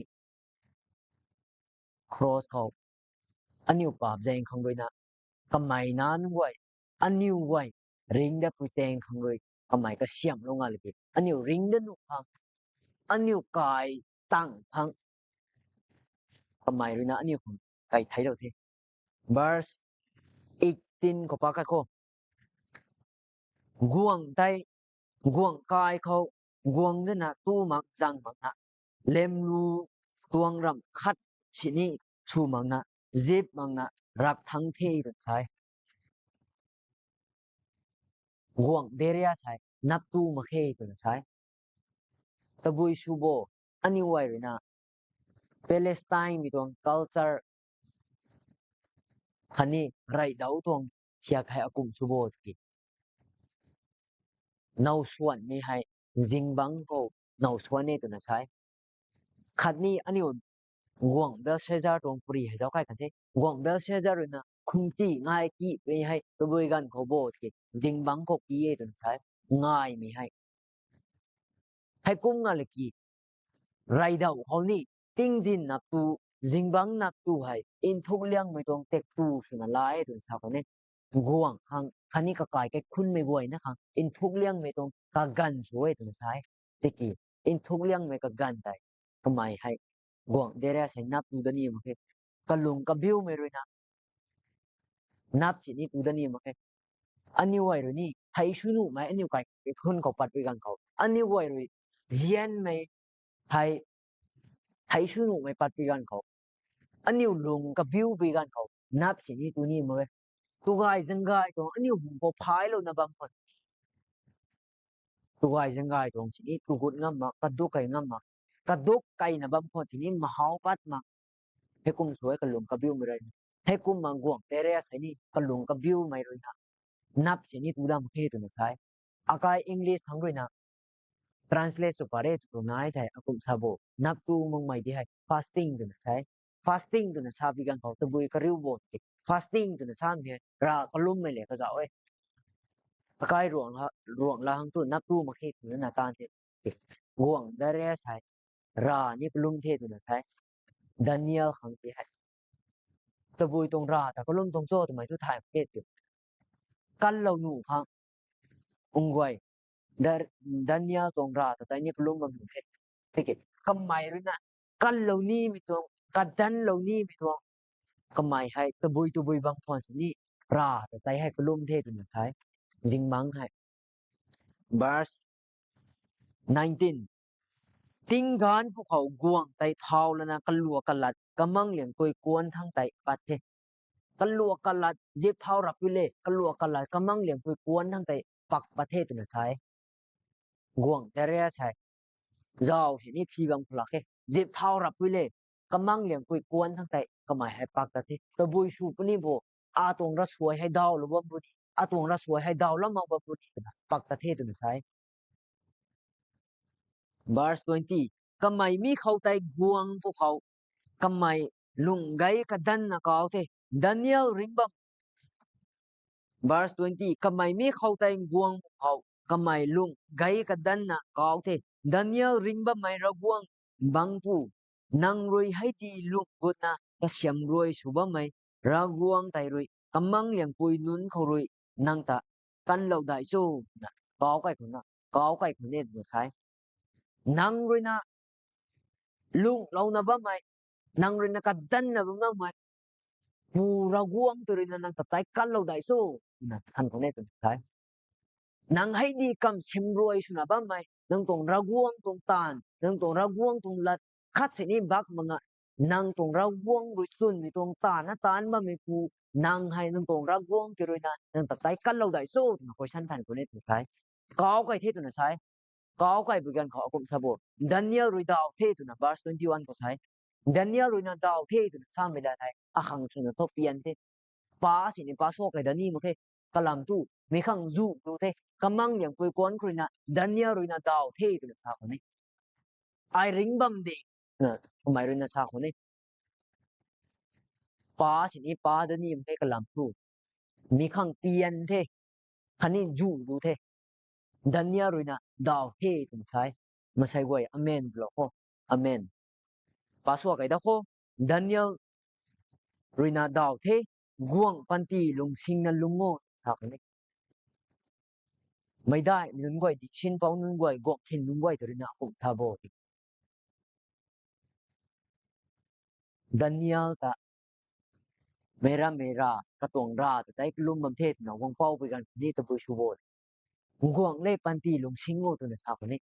cross khou aniu paap zaeng khang ruina, kamei nac guay, aniu guay, ringc dat pui zaeng khang rui, kamei kasiamhlou nga laki, aniu ringc dat nuh khang, aniu kai tang khang, kamei ruina aniu khang kai theiclou the. Verse eighteen khou pa kai khou, guangc tei, guangc kai khou, guang dana tu mak zang makna, lemlu tuang ramh khat sini sw makna, zip makna, rak thangc the twna sa e. Guangc Darius hei nap tu mak khe twna sa e. Tabui sw bo, aniu guay ruina Palestine mei tuang culture khatni raidau tuang thiak hei akum sw bo tiki, now swanmei hei zingbangc khou now swan e twna sa e. Khatni aniu guangc Belshazzar tuang puri hei zauc kai kan the. Guangc Belshazzar ruina khumti ngai kipui hei tabui ganv khou bo tiki, zingbangc khou ki e twna sa e, ngaimei hei. Heikum nga laki, raidau khou ni, tingzin nap tu, zingbangc nap tu hei nthuk liangmei tuang tek tu swna la e twna sa khou ni, guangc khang khatni kakai kaikhunmei guayna khang nthuk liangmei tuang kaganv sw e twna sa e. Tiki, nthuk liangmei kaganv tei, kamei hei, guangc Darius hei nap tu dat ni mak khe. Kalung kabiumei ruina nap sini tu dat ni mak khe. Aniu guay rui ni thei sw nuhmei, aniu kaikhun khou patpui ganv khou, aniu guay rui zianmei hei thei sw nuhmei patpui ganv khou, aniu lung kabiupui ganv khou nap sini tu ni mak e. Tugay zanggay tuang aniu hu khou phaylouna bam khwan, tugay zanggay tuang sini tugut ngam mak, kaduk kai ngam mak, kaduk kaina bam khwan sini mahau pat mak. Heikum sw e kalung kabiumei rui. Heikumna guangc Darius hei ni kalung kabiumei ruina nap sini tu dat mak khe twna sa e. Akai English thangc ruina translate sw pat re tw nai thei akum sa bo, nap tu makmei di hei fasting twna sa e. Fasting twna sapui ganv khou tabui kariu bo tiki, fasting twna samei hei rav kalummei le kazauh e. Akai ruangc la hang tu nap tu mak khe twna taan the. Guangc Darius hei rav ni kalum the twna sa e. Daniel khang ti hei tabui tuang rav ta kalum tuang cho twmei thu thay mak khe tw. Kanlou nuh khang, ung guay, Dar-, Daniel tuang rav ta tei ni kalum bam nuh the. Tiki, kamei ruina kanlou nimei tuang, kadanlou nimei tuang, kamei hei tabui tabui bam khwan sini rav ta tei hei kalum the twna sa e. Zingbangc hei. Verse nineteen. Tingganv pwkhou guangc tei thau lana kaluak kalat kamang liangpui kuanc thangc tei pat the. Kaluak kalat zip thau rapui le, kaluak kalat kamang liangpui kuanc thangc tei pak pat the twna sa e. Guangc Darius hei zauc sini phi bam khou lak khe, zip thau rapui le, kamang liangpui kuanc thangc tei kamei hei pak tat the. Tabui sw puni bo, atuang rasuai hei dawlou bam puni, atuang rasuai hei dawlou mak bam puni twna pak tat the twna sa e. Verse twenty. Kamei mi khou tei guang pwkhou, kamei lung gei kadanna kau the. Daniel ringc bam. Verse twenty. Kamei mi khou tei guang pwkhou, kamei lung gei kadanna kau the. Daniel ringc bammei Ravguangc bangc pu, nang rui hei di lung gutna kasiam rui sw bammei Ravguangc tei rui kamang liangpui nunc khou rui nang ta kanlou dai cho, na, kau kai khou na, kau kai khou ne twna sa e. Nang ruina lunglouna bammei, nang ruina kadanna bam bammei Pu Ravguangc tei ruina nang ta tei kanlou dai cho, na, than khou ne twna sa e. Nang hei di kam simruai swna bammei, nang tuang Ravguangc tuang taanv, nang tuang Ravguangc tuang lat, khat sini bak manga, nang tuang Ravguangc rui chwnmei tuang taanv na taanc bammei pu, nang hei nang tuang Ravguangc ki rui na, nang ta tei kanlou dai cho twna question than khou ni tw the. Kau kai the twna sa e. Kau kai bui ganv khou akum sa bo. Daniel rui daw the twna verse twenty one khou sa e. Daniel rui na daw the twna samei la hei, akhang swna thu pian the. Pa sini pa sua kai da ni mak khe, kalam thu, mi khang zu lu the, kamang liangpui kuan khou rui na, Daniel rui na daw the twna sa khou ni. Ai ring bam de, na, kamei rui na sa khou ni. Pa sini pa da ni mak khe kalam thu. Mi khang pian the, khatni zu zu the. Daniel rui na daw the twna sa e. Masei guay, amen lo kho. Amen. Pa sua kai da kho. Daniel rui na daw the, guangc panty lungsing na lung o, sa khou ni. Meicdaihmei nunc guay, di sin pou nunc guay, guangc khin nunc guay tw rui na akum tha bo. Daniel ta meic ra meic ra, katuang ra ta tei kalum bam the twna guang pou pui ganv ni tabui sw bo. Guangc le panty lungsing o twna sa khou ni.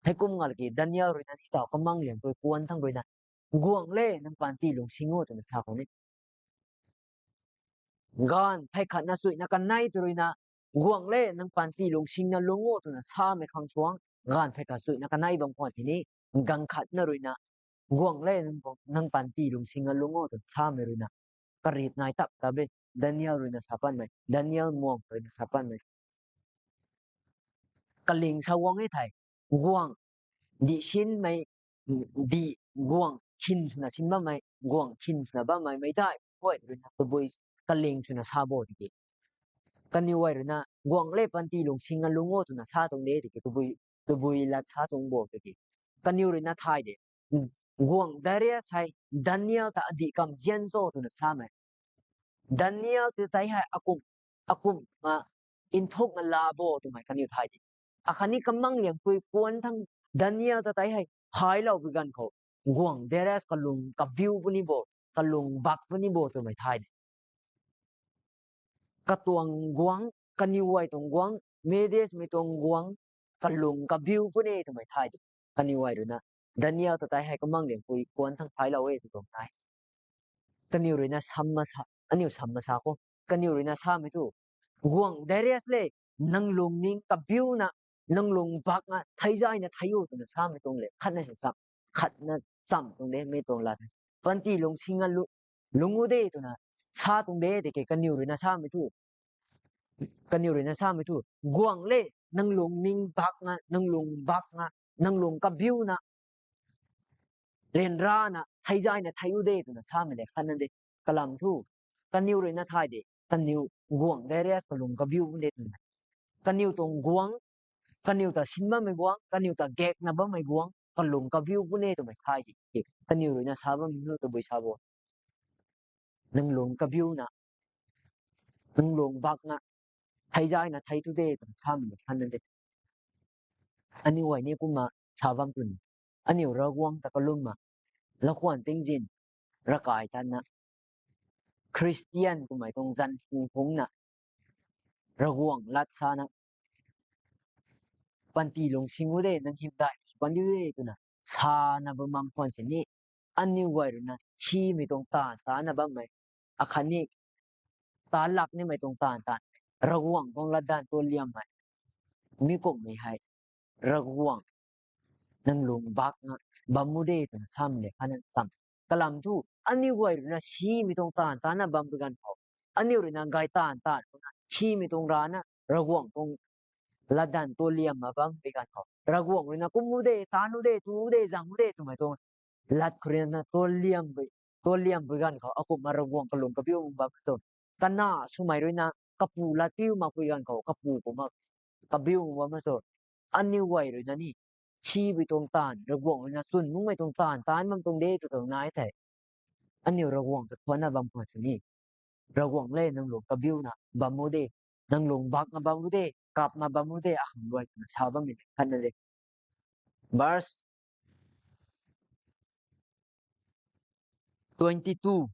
Heikum nga laki Daniel rui na ni taw kamang liangpui kuan thang rui na, guangc le nang panty lungsing o twna sa khou ni. Gaanv phey khatna chuihna kanei tw rui na, guangc le nang panty lungsing na lung o twna samei khang suang, gaanv phey khat chuihna kanei bam khwan sini, gaanv khatna rui na, guangc le nang, nang panty lungsing na lung o twna samei rui na, karip nai tap ta be, Daniel rui na sa panmei, Daniel muang rui na sa panmei. Kaling sa guang e thei, guangc, di sinmei, di guangc khin swna sin bammei, guangc khin swna bammei, meicdaih guay rui na tabui kaling swna sa bo tiki. Kaniw guay rui na, guangc le panty lungsing na lung o twna sa tuang de tiki, tabui, tabui lat sa tuang bo tiki. Kaniw rui na thay de. Guangc Darius hei Daniel ta adih kam zian cho twna samei. Daniel ta tei hei akum, akum, a, nthukna la bo twmei kaniw thay de. Akhatni kamang liangpui kuan thang Daniel ta tei hei hailou pui ganv khou, guangc Darius kalung kabiu puni bo, kalung bak puni bo twmei thay de. Katuang guangc, kaniw guay tuang guangc, Medesmei tuang guangc, kalung kabiu puni twmei thay de. Kaniw guay rui na, Daniel ta tei hei kamang liangpui kuan thang hailou e tw tuang nai. Kaniw rui na sam masa, aniw sam masa kho. Kaniw rui na samei thu, guangc Darius le, nang lungning kabiuna, nang lung bakna theizaina thei o twna samei tuang le, khatna si cham, khatna cham tuang de, mei tuang lat. Panty lungsing na lu-, lung o de twna sa tuang de tiki kaniw rui na samei thu. Kaniw rui na samei thu, guangc le, nang lungning bakna, nang lung bakna, nang lung kabiuna, ryanrana theizaina thei o de twna samei le khatna de. Kalam thu, kaniw rui na thay de, kaniw guangc Darius kalung kabiu puni de twna. Kaniw tuang guangc, kaniw ta sin bammei guangc, kaniw ta gakna bammei guangc, kalung kabiu puni twmei thay de. Kaniw rui na sa bammei nu tabui sa bo. Nang lung kabiuna, nang lung bakna, theizaina thei tu de twna samei le khatna de. Aniw guay ni kumna sa bam twn. Aniw Ravguangc ta kalumna, lakhwan tingzin, ravkai tatna, Khristian twmei tuang zanc phung phungna, Ravguangc lat sana, panty lungsing o de, nang hymdaih sw kan diu de twna sana bam khwan sini, aniw guay rui na simei tuang taanv tana bammei, akhatni ta lak nimei tuang taanv taanv, Ravguangc tuang latdanv tualiammei, mi kumhmei hei, Ravguangc, nang lung bakna bam o de twna samei le khatna cham. Kalam thu, aniw guay rui na simei tuang taanv tana bam pui ganv khou, aniw rui na gay taanv taanv khou na simei tuang rana, Ravguangc tuang latdanv tualiamna bam pui ganv khou, Ravguangc rui na kum o de, taanv o de, tu o de, zang o de twmei tuang lat khou rui na tualiam pui, tualiam pui ganv khou, akumhna Ravguangc kalung kabiu bam tu. Kana swmei rui na kapu lat piu mak pui ganv khou, kapu kumna kabiu bam tu. Aniw guay rui na ni, simei tuang taanv, Ravguangc rui na chwn nungmei tuang taanv, taanv bam tuang de tw tuang nai the. Aniw Ravguangc ta thuanna bam khwan sini, Ravguangc le nang lung kabiuna bam o de, nang lung bakna bam o de, kapna bam o de, akhang guay twna sa bammei le khatna de. Verse twenty two.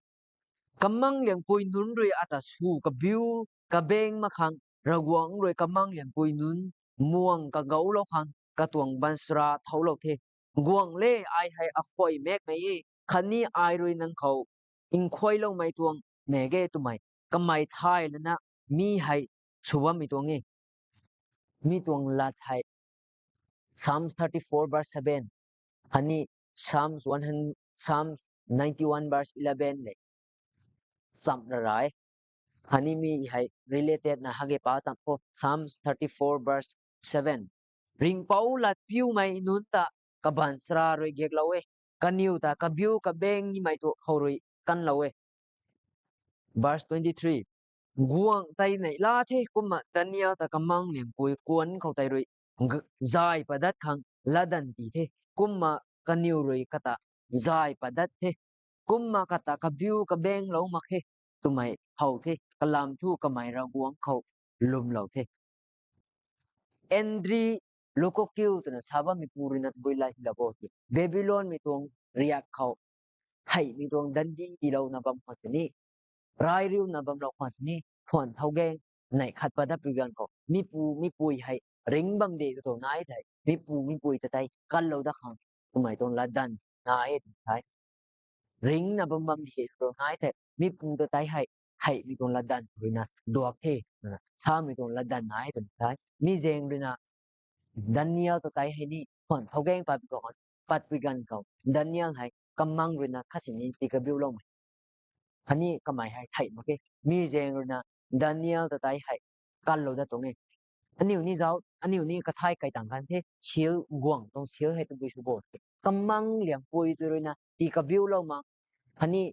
Kamang liangpui nunc rui ata sw kabiu, kabeng mak khang, Ravguangc rui kamang liangpui nunc muang kagoulou khang katuang baanchara thoulou the. Guang le, ai hei akhuay makmei e, khatni ai rui nang khou nkhuailoumei tuang mak ge twmei kamei thay lana mi hei sw bammei tuang e. Mi tuang lat hei Psalms thirty-four verse seven, khatni Psalms one hundred, Psalms ninety-one verse eleven le chamh ra rai. Khatni mi hei related na hage pa cham kho, Psalms thirty-four verse seven. Ringhpouc lat piumei nunc ta kabaanchara rui gaeklou e, kaniw ta kabiu kabeng nimei tu khou rui kanlou e. Verse twenty-three. Guang tei neihla the, kumna Daniel ta kamang liangpui kuan khou tei rui zay padat khang latdanv ti the, kumna kaniw rui kata zay padat the, kumna kata kabiu kabenglou mak khe twmei how the, kalam thu kamei Ravguangc khou lwmlou the. Andriy Lukokiu twna sa bammeipu rui na tabui lat hylou bo ki, Babylonmei tuang riak khou theihmei tuang dandi tiilouna bam khwan sini, rai riuna bamlou khwan sini, thuan thau gaeng neih khat padat pui ganv khou mipu mipui hei ringc bam de tw tuang nai thei, mipu mipui ta tei kanlou dat khang twmei tuang latdanv nai e tw the. Ringcna bam bam di hei tw tuang nai thei, mipu ta tei hei theihmei tuang latdanv rui na duak the twna samei tuang latdanv nai e tw the. Mi zaeng rui na Daniel ta tei hei ni thuan thau gaeng pat pui ganv khou, Daniel hei kamang rui na khatsini tii kabiuloumei khatni kamei hei theih mak khe. Mi zaeng rui na Daniel ta tei hei kanlou dat tuang e. Aniu ni zauc, aniu ni kathai kai tang kan the, seal, guang tuang seal hei tabui sw bo the. Kamang liangpui tu rui na tii kabiulou mak, khatni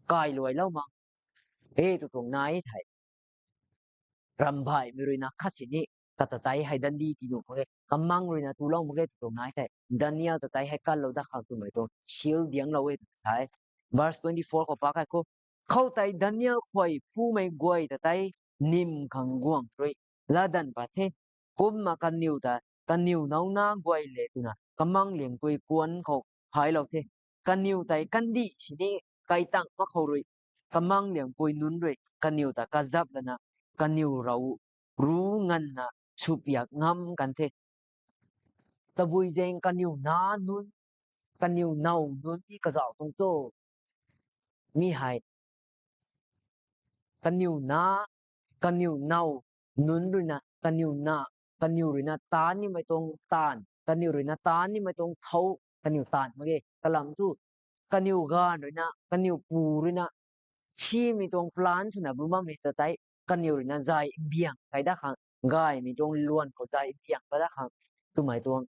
kailuailou mak e tw tuang nai thei, ramhbaihmei rui na khatsini kata tei hei dandi tii nuh mak ge, kamang rui na tulou mak ge tw tuang nai thei, Daniel ta tei hei kanlou dat khang twmei tuang seal dianglou e tw sa e. Verse twenty-four khou pa kai kho, khoutei Daniel khuay phumei guay ta tei nim khang guang rui latdanv pat the, kumna kaniw ta kaniw nauna guay le twna kamang liangpui kuan khou hailou the. Kaniw tei kandih sini kai tang mak khou rui kamang liangpui nunc rui kaniw ta kazap lana kaniw rui ru nganvna swpiak ngam kan the. Tabui zaeng kaniw na nunc, kaniw now nunc ni kazauh tuang cho? Mi hei kaniw na, kaniw now nunc rui na, kaniw na, kaniw rui na taan nimei tuang taanv, kaniw rui na taan nimei tuang thou, kaniw taanv mak ge. Kalam thu, kaniw gaanv rui na, kaniw pu rui na simei tuang plan swna bam bammei ta tei kaniw rui na zay mbiang kai dat khang, gaymei tuang luan khou zay mbiang pat dat khang twmei tuang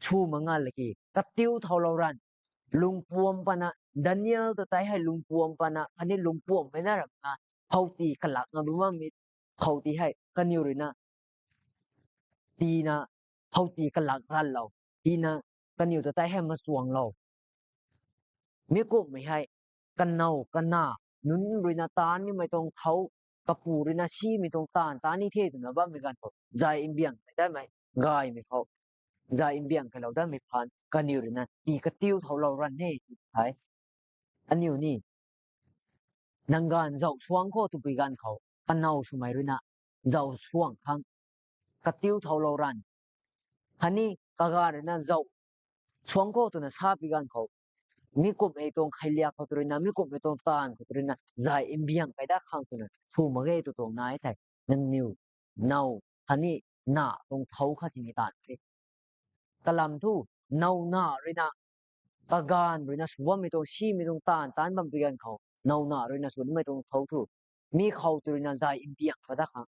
sw mak nga laki katiu thaulou ranv, lungpuam patna, Daniel ta tei hei lungpuam patna khatni lungpuammei na ramh na, howti kalakna bam bammei, howti hei kaniw rui na tina, howti kalak ranlou, tina kaniw ta tei hei machuanglou. Mi kumhmei hei kanow kana nunc rui na taan nimei tuang thou, kapu rui na simei tuang taanv taan ni the twna bammei ganv khou zay mbiang kai datmei, gaymei khou zay mbiang kailou datmei phaan kaniw rui na tii katiu thaulou ranv e tw the. Aniu ni nang gaanv zauh suang kho twpui ganv khou, kanow swmei rui na zauh suang khang katiu thaulou ranv, khatni kagaanv rui na zauh suang kho twna sapui ganv khou, mi kumhmei tuang khailiak khou tu rui na, mi kumhmei tuang taanv khou tu rui na zay mbiang kai dat khang twna sw mak ge tw tuang nai thei, nangniw now khatni na tuang thou khatsini taanv the. Kalam thu, now na rui na, kagaanv rui na sw bammei tuang, simei tuang taanv taan bam tw ganv khou, now na rui na sw bammei tuang thou thu, mi khou tu rui na zay mbiang pat dat khang,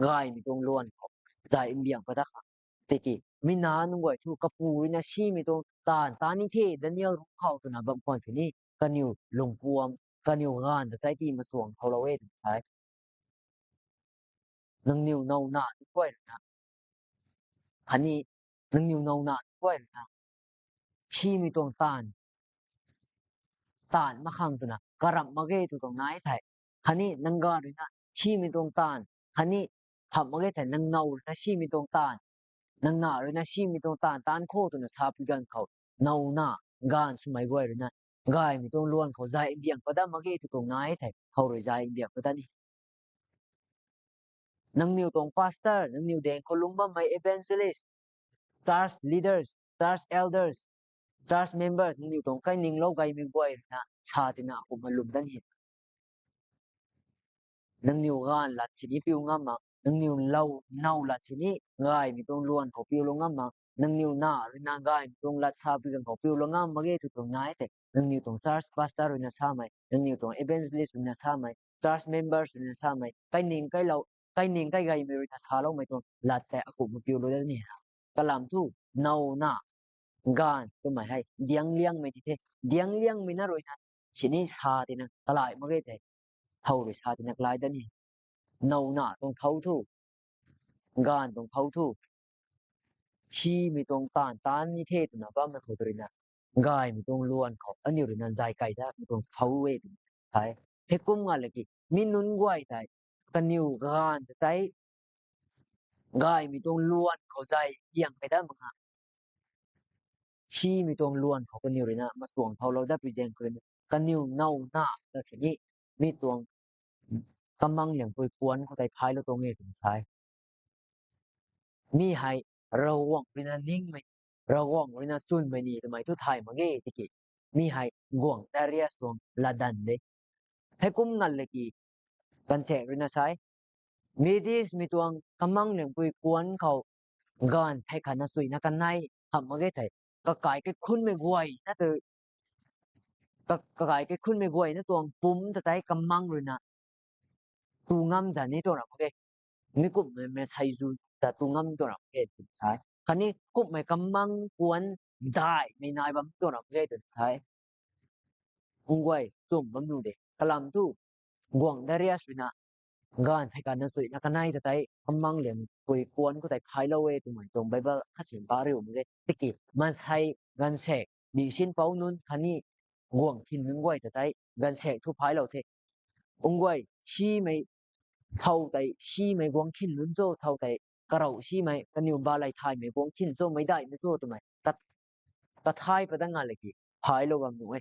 gaymei tuang luan khou zay mbiang pat dat khang, tiki mi na nunc guay thu kapu rui na simei tuang taanv taan ni the, Daniel ruc khou twna bam khwan sini, kaniw lungpuam, kaniw gaanv ta tei tii machuang thaulou e tw sa e. Nangniw now na nunc guay rui na, khatni nangniw now na nunc guay rui na simei tuang taanv taanv mak khang twna karamh mak ge tw tuang nai thei, khatni nang gaanv rui na simei tuang taanv, khatni hamh mak ge thei nang now rui na simei tuang taanv, nang na rui na simei tuang taanv taan kho twna sapui ganv khou, now na gaanv swmei guay rui na gaymei tuang luan khou zay mbiang pat dat mak ge tw tuang nai thei, khou rui zay mbiang pat dat ni. Nangniw tuang pastor, nangniw daeng khou lungc bammei evangelist, church leaders, church elders, church members, nangniw tuang kainingloumei guay ruina sa tina akumhna lwm dat ni. Nangniw gaanv lat sini piu ngam mak, nangniw now lat sini gaymei tuang luan khou piulou ngam mak, nangniw na ruina gaymei tuang lat sa pi ganv khou piulou ngam mak ge tw tuang nai tei, nangniw tuang church pastor ruina samei, nangniw tuang evangelist ruina samei, church members ruina samei, kaining kailou, kaining kaigaymei ruina saloumei tuang lat tei akumhna piulou dat ni. Kalam thu, now na, gaanv twmei hei diang liangmei ti the, diang liangmei na ruina sini sa tina kalai mak ge tei, thow rui sa tina kalai dat ni. Now na tuang thow thu, gaanv tuang thow thu, simei tuang taanv taanc ni the twna bammei khou ruina, gaymei tuang luan khou aniu ruina zay kai datmei tuang thow e twna sa e. Heikum nga laki mi nunc guay tei, kaniw gaanv ta tei, gaymei tuang luan khou zay liang kai dat mak nga, simei tuang luan khou kaniw ruina machuang thoulou dat pui zaeng khou ruina, kaniw now na ta sini, mi tuang kamang liangpui kuanc khou tei phailou tuang e twna sa e. Mi hei Ravguangc ruina ningmei, Ravguangc ruina chwnmei ni twmei thu thay mak ge tiki, mi hei guangc Darius tuang latdanv de. Heikum ngat laki, gaanvsaekc ruina sa e, Medesmei tuang kamang liangpui kuanc khou gaanv phey khatna suina kanei hamh mak ge thei, kakai kaikhunmei guayna tu, ka- kakai kaikhunmei guayna tuang pumc ta tei kamang ruina tu ngam zan ni tuang ra mak ge. Mi kumhmei mei sei zu ta tu ngam tuang ra mak ge twna sa e. Khatni kumhmei kamang kuanc daihmei nai bam tuang ra mak ge twna sa e. Ungguay chum bam nu de. Kalam thu, guangc Darius ruina gaanv phey khatna suina kanei ta tei kamang liangpui kuanc khou tei phailou e twmei tuang Bible khatsin pa riu mak ge. Tiki maansei, gaanvsaekc, dihsin pouc nunc khatni guangc khin nunc guay ta tei gaanvsaekc thu phailou the. Ungguay simei, thow tei simei guangc khin nunc cho, thow tei karou simei, kaniw balei thaymei guangc khin cho, meicdaihmei cho twmei kat- kathay pat dat nga laki, phailou bam nu e.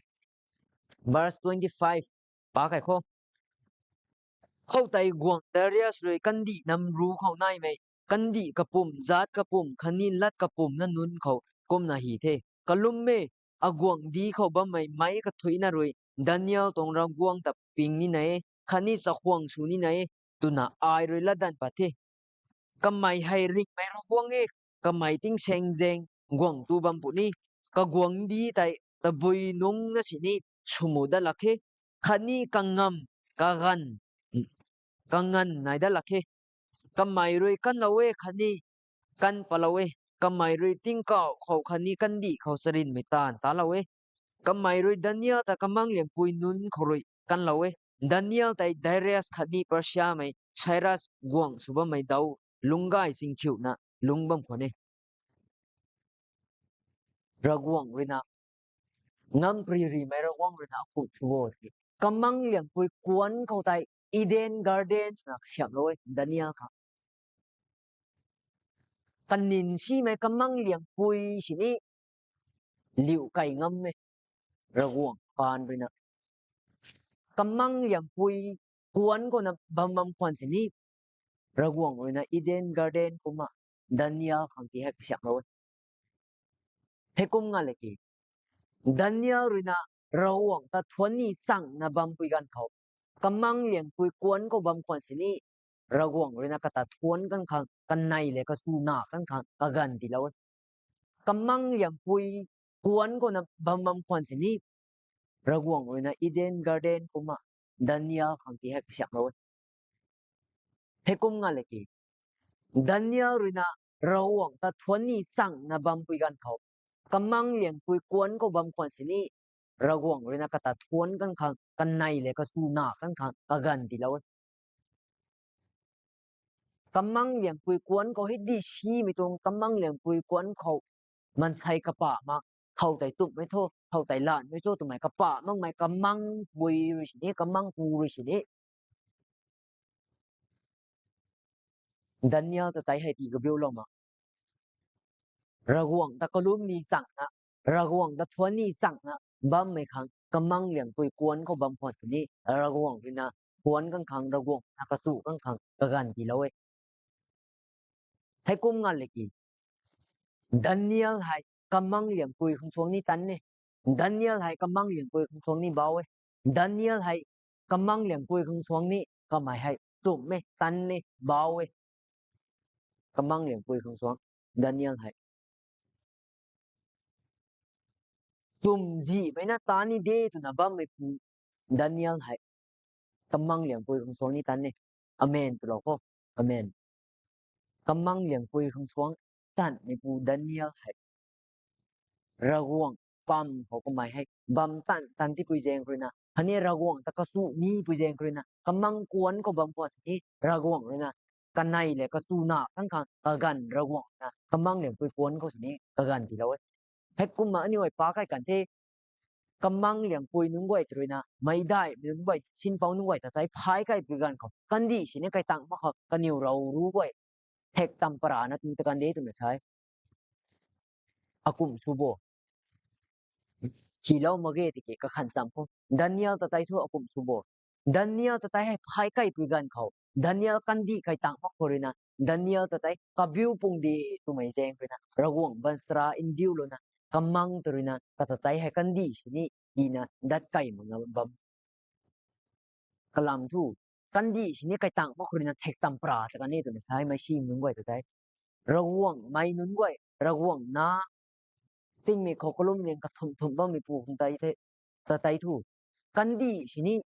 Verse twenty-five, pa kai khou. Khoutei guangc Darius rui kandih nam ru khou naimei, kandih kapumc, zaat kapumc khatni lat kapumc na nunc khou kumna hy the. Kalum e, aguangcdic khou bammei meic kathuicna rui Daniel tuang Ravguangc ta ping nina e, khatni chakhwang sw nina e, twna ai rui latdanv pat the. Kamei hei ringhmei Ravguangc e, kamei tingsaengzaeng guangc tu bam puni, kaguangcdic tei tabui nungc na sini swmut dat lak khe, khatni kangamv, kaganv, kanganv nai dat lak khe. Kamei rui kanlou e khatni kan patlou e. Kamei rui tingkauh khou khatni kandih khou charynmei taanv talou e. Kamei rui Daniel ta kamang liangpui nunc khou rui kanlou e. Daniel tei Darius khatni Persiamei Cyrus guangc sw bammei daw lungc gay chingkhiuna lungc bam khwan e. Ravguangc ruina, ngamparymei Ravguangc ruina akhut sw o tiki, kamang liangpui kuanc khou tei Eden Garden swna kasiamhlou e Daniel khang. Kanin simei kamang liangpui sini liu kai ngam e, Ravguangc paan ruina. Kamang liangpui kuanc khou na bam bam khwan sini, Ravguangc ruina Eden Garden kumna Daniel khang ti hei kasiamhlou e. Heikum nga laki, Daniel ruina Ravguangc ta thuanc ni changna bampui ganv khou, kamang liangpui kuanc khou bam khwan sini, Ravguangc ruina kata thuanc kan khang, kanei le kasu na kan khang kaganv tiilou e. Kamang liangpui kuanc khou na bam bam khwan sini, Ravguangc ruina Eden Garden kumna Daniel khang ti hei kasiamhlou e. Heikum nga laki, Daniel ruina Ravguangc ta thuanc ni changna bampui ganv khou, kamang liangpui kuanc khou bam khwan sini, Ravguangc ruina kata thuanc kan khang, kanei le kasu na kan khang kaganv tiilou e. Kamang liangpui kuanc khou hei di simei tuang kamang liangpui kuanc khou, maansei kapah mak, thow tei chumhmei tho, thow tei lanmei cho twmei kapah makmei kamangpui rui sini, kamangpu rui sini, Daniel ta tei hei ti kabiulou mak, Ravguangc ta kalum ni changna, Ravguangc ta thuanc ni changna bammei khang kamang liangpui kuanc khou bam khwan sini, Ravguangc ruina thuanc kan khang, Ravguangc na kasu kan khang kaganv tiilou e. Heikum nganv le ki, Daniel hei kamang liangpui khang suang ni tan e. Daniel hei kamang liangpui khang suang ni bau e. Daniel hei kamang liangpui khang suang ni kamei hei chumh e, tan e, bau e. Kamang liangpui khang suang Daniel hei chumh zihmei na tan ni de twna bammeipu Daniel hei kamang liangpui khang suang ni tan e. Amen twlou kho. Amen. Kamang liangpui khang suang tanmeipu Daniel hei Ravguangc pam khou kamei hei bam tan tan tipui zaeng khou ruina, khatni Ravguangc ta kachu nipui zaeng khou ruina, kamang kuanc khou bam kuan sini Ravguangc ruina kanei le kachu na khang khang kaganv Ravguangc ruina kamang liangpui kuanc khou sini kaganv tiilou e. Heikumna aniu guay pa kai kan the, kamang liangpui nunc guay tw ruina, meicdaihmei nunc guay, sinpouc nunc guay ta tei phay kaipui ganv khou kandih sini kaitang mak khou kaniw rou ru guay thek tam parana tu ta kan de twna sa e. Akum sw bo. Hilou mak ge tiki kakhan cham khou Daniel ta tei thu akum sw bo. Daniel ta tei hei phay kaipui ganv khou Daniel kandih kaitang mak khou ruina, Daniel ta tei kabiu pung di twmei zaeng ruina Ravguangc baanchara ndiulouna, kamang tw ruina kata tei hei kandih sini tina dat kai makna bam. Kalam thu, kandih sini kaitang mak khou ruina thek tam para ta kan e twna sa e, meicsimei nunc guay ta tei. Ravguangc mei nunc guay, Ravguangc na tingmei khou kalum liang kathumh thumh bammeipu khang tei the, ta tei thu, kandih sini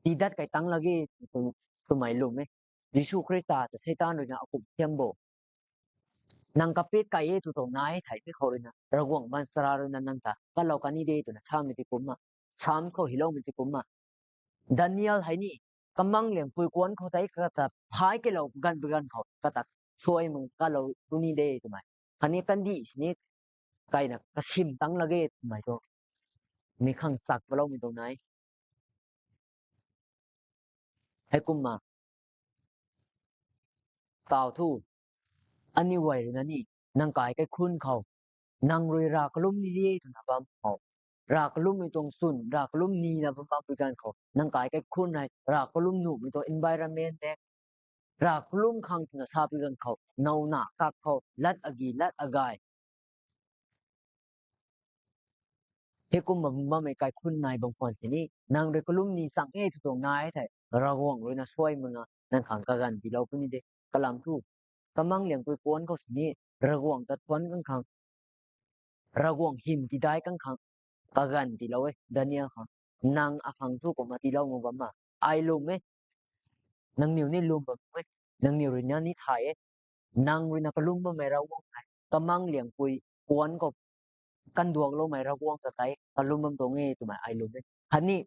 tidat kaitang lage tw, twmei lwm e. Jisu Khrista ta Seitaan ruina akum thiam bo. Nang kapit kai e tw tuang nai theimei khou ruina, Ravguangc baanchara ruina nang ta kalou kan ni de twna samei ti kumcna, Psalm khou hiloumei ti kumcna, Daniel hei ni kamang liangpui kuanc khou tei kata phay kailou ganv bi ganv khou kata suai mang kalou tu ni de twmei, khatni kandih sini kaina kasim tang lage twmei tu mi khang sak paloumei tuang nai. Heikumna, taw thu, aniu guay ruina ni, nang kai kaikhunc khou, nang rui rav kalum ni de twna bam khou, rav kalummei tuang chwn, rav kalum nina bam bampui ganv khou, nang kai kaikhunc hei rav kalum nuhmei tuang environment de, rav kalum khang twna sapui ganv khou, nowna kak khou, lat agi, lat agay, heikumna bam bammei kaikhunc nai bam khwan sini, nang rui kalum ni chang e tw tuang nai thei, Ravguangc ruina suai makna nang khang kaganv tiilou puni de. Kalam thu, kamang liangpui kuanc khou sini, Ravguangc ta thuanc kang khang, Ravguangc hym tidai kang khang, kaganv tiilou e, Daniel khang. Nang akhang thu kumna tiilou mak bam ma, ai lwm e. Nangniw ni lwm bam e. Nangniw ruina ni thay e. Nang ruina kalum bammei Ravguangc hei kamang liangpui kuanc khou kanduakloumei Ravguangc ta tei kalum bam tuang e twmei ai lwm e. Khatni,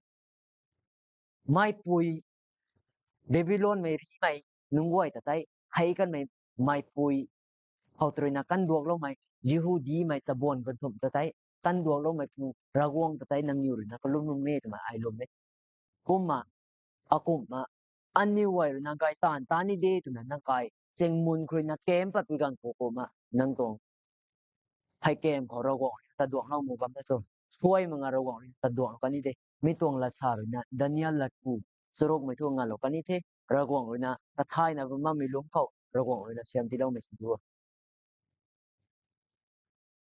meipui, Babylonmei rimei nunc guay ta tei, hei kanmei meipui khou tw ruina kanduakloumei, Jihudimei chabuan kanthumh ta tei, kanduakloumeipu Ravguangc ta tei nangniw ruina kalum bam e twmei ai lwm e. Kumna, akumhna, aniu guay ruina gay taanv ta ni de twna nang kai chengmun khou ruina kam patpui ganv khou kumna nang tuang hei kam khou Ravguangc ruina taduaklou mak bam na so, suai makna Ravguangc ruina taduaklou kan ni de. Mi tuang lat sa ruina Daniel lat ku charukmei thu ngalou kan ni the. Ravguangc ruina kathayna bam bammei lungc khou Ravguangc ruina siam tiiloumei sw tu.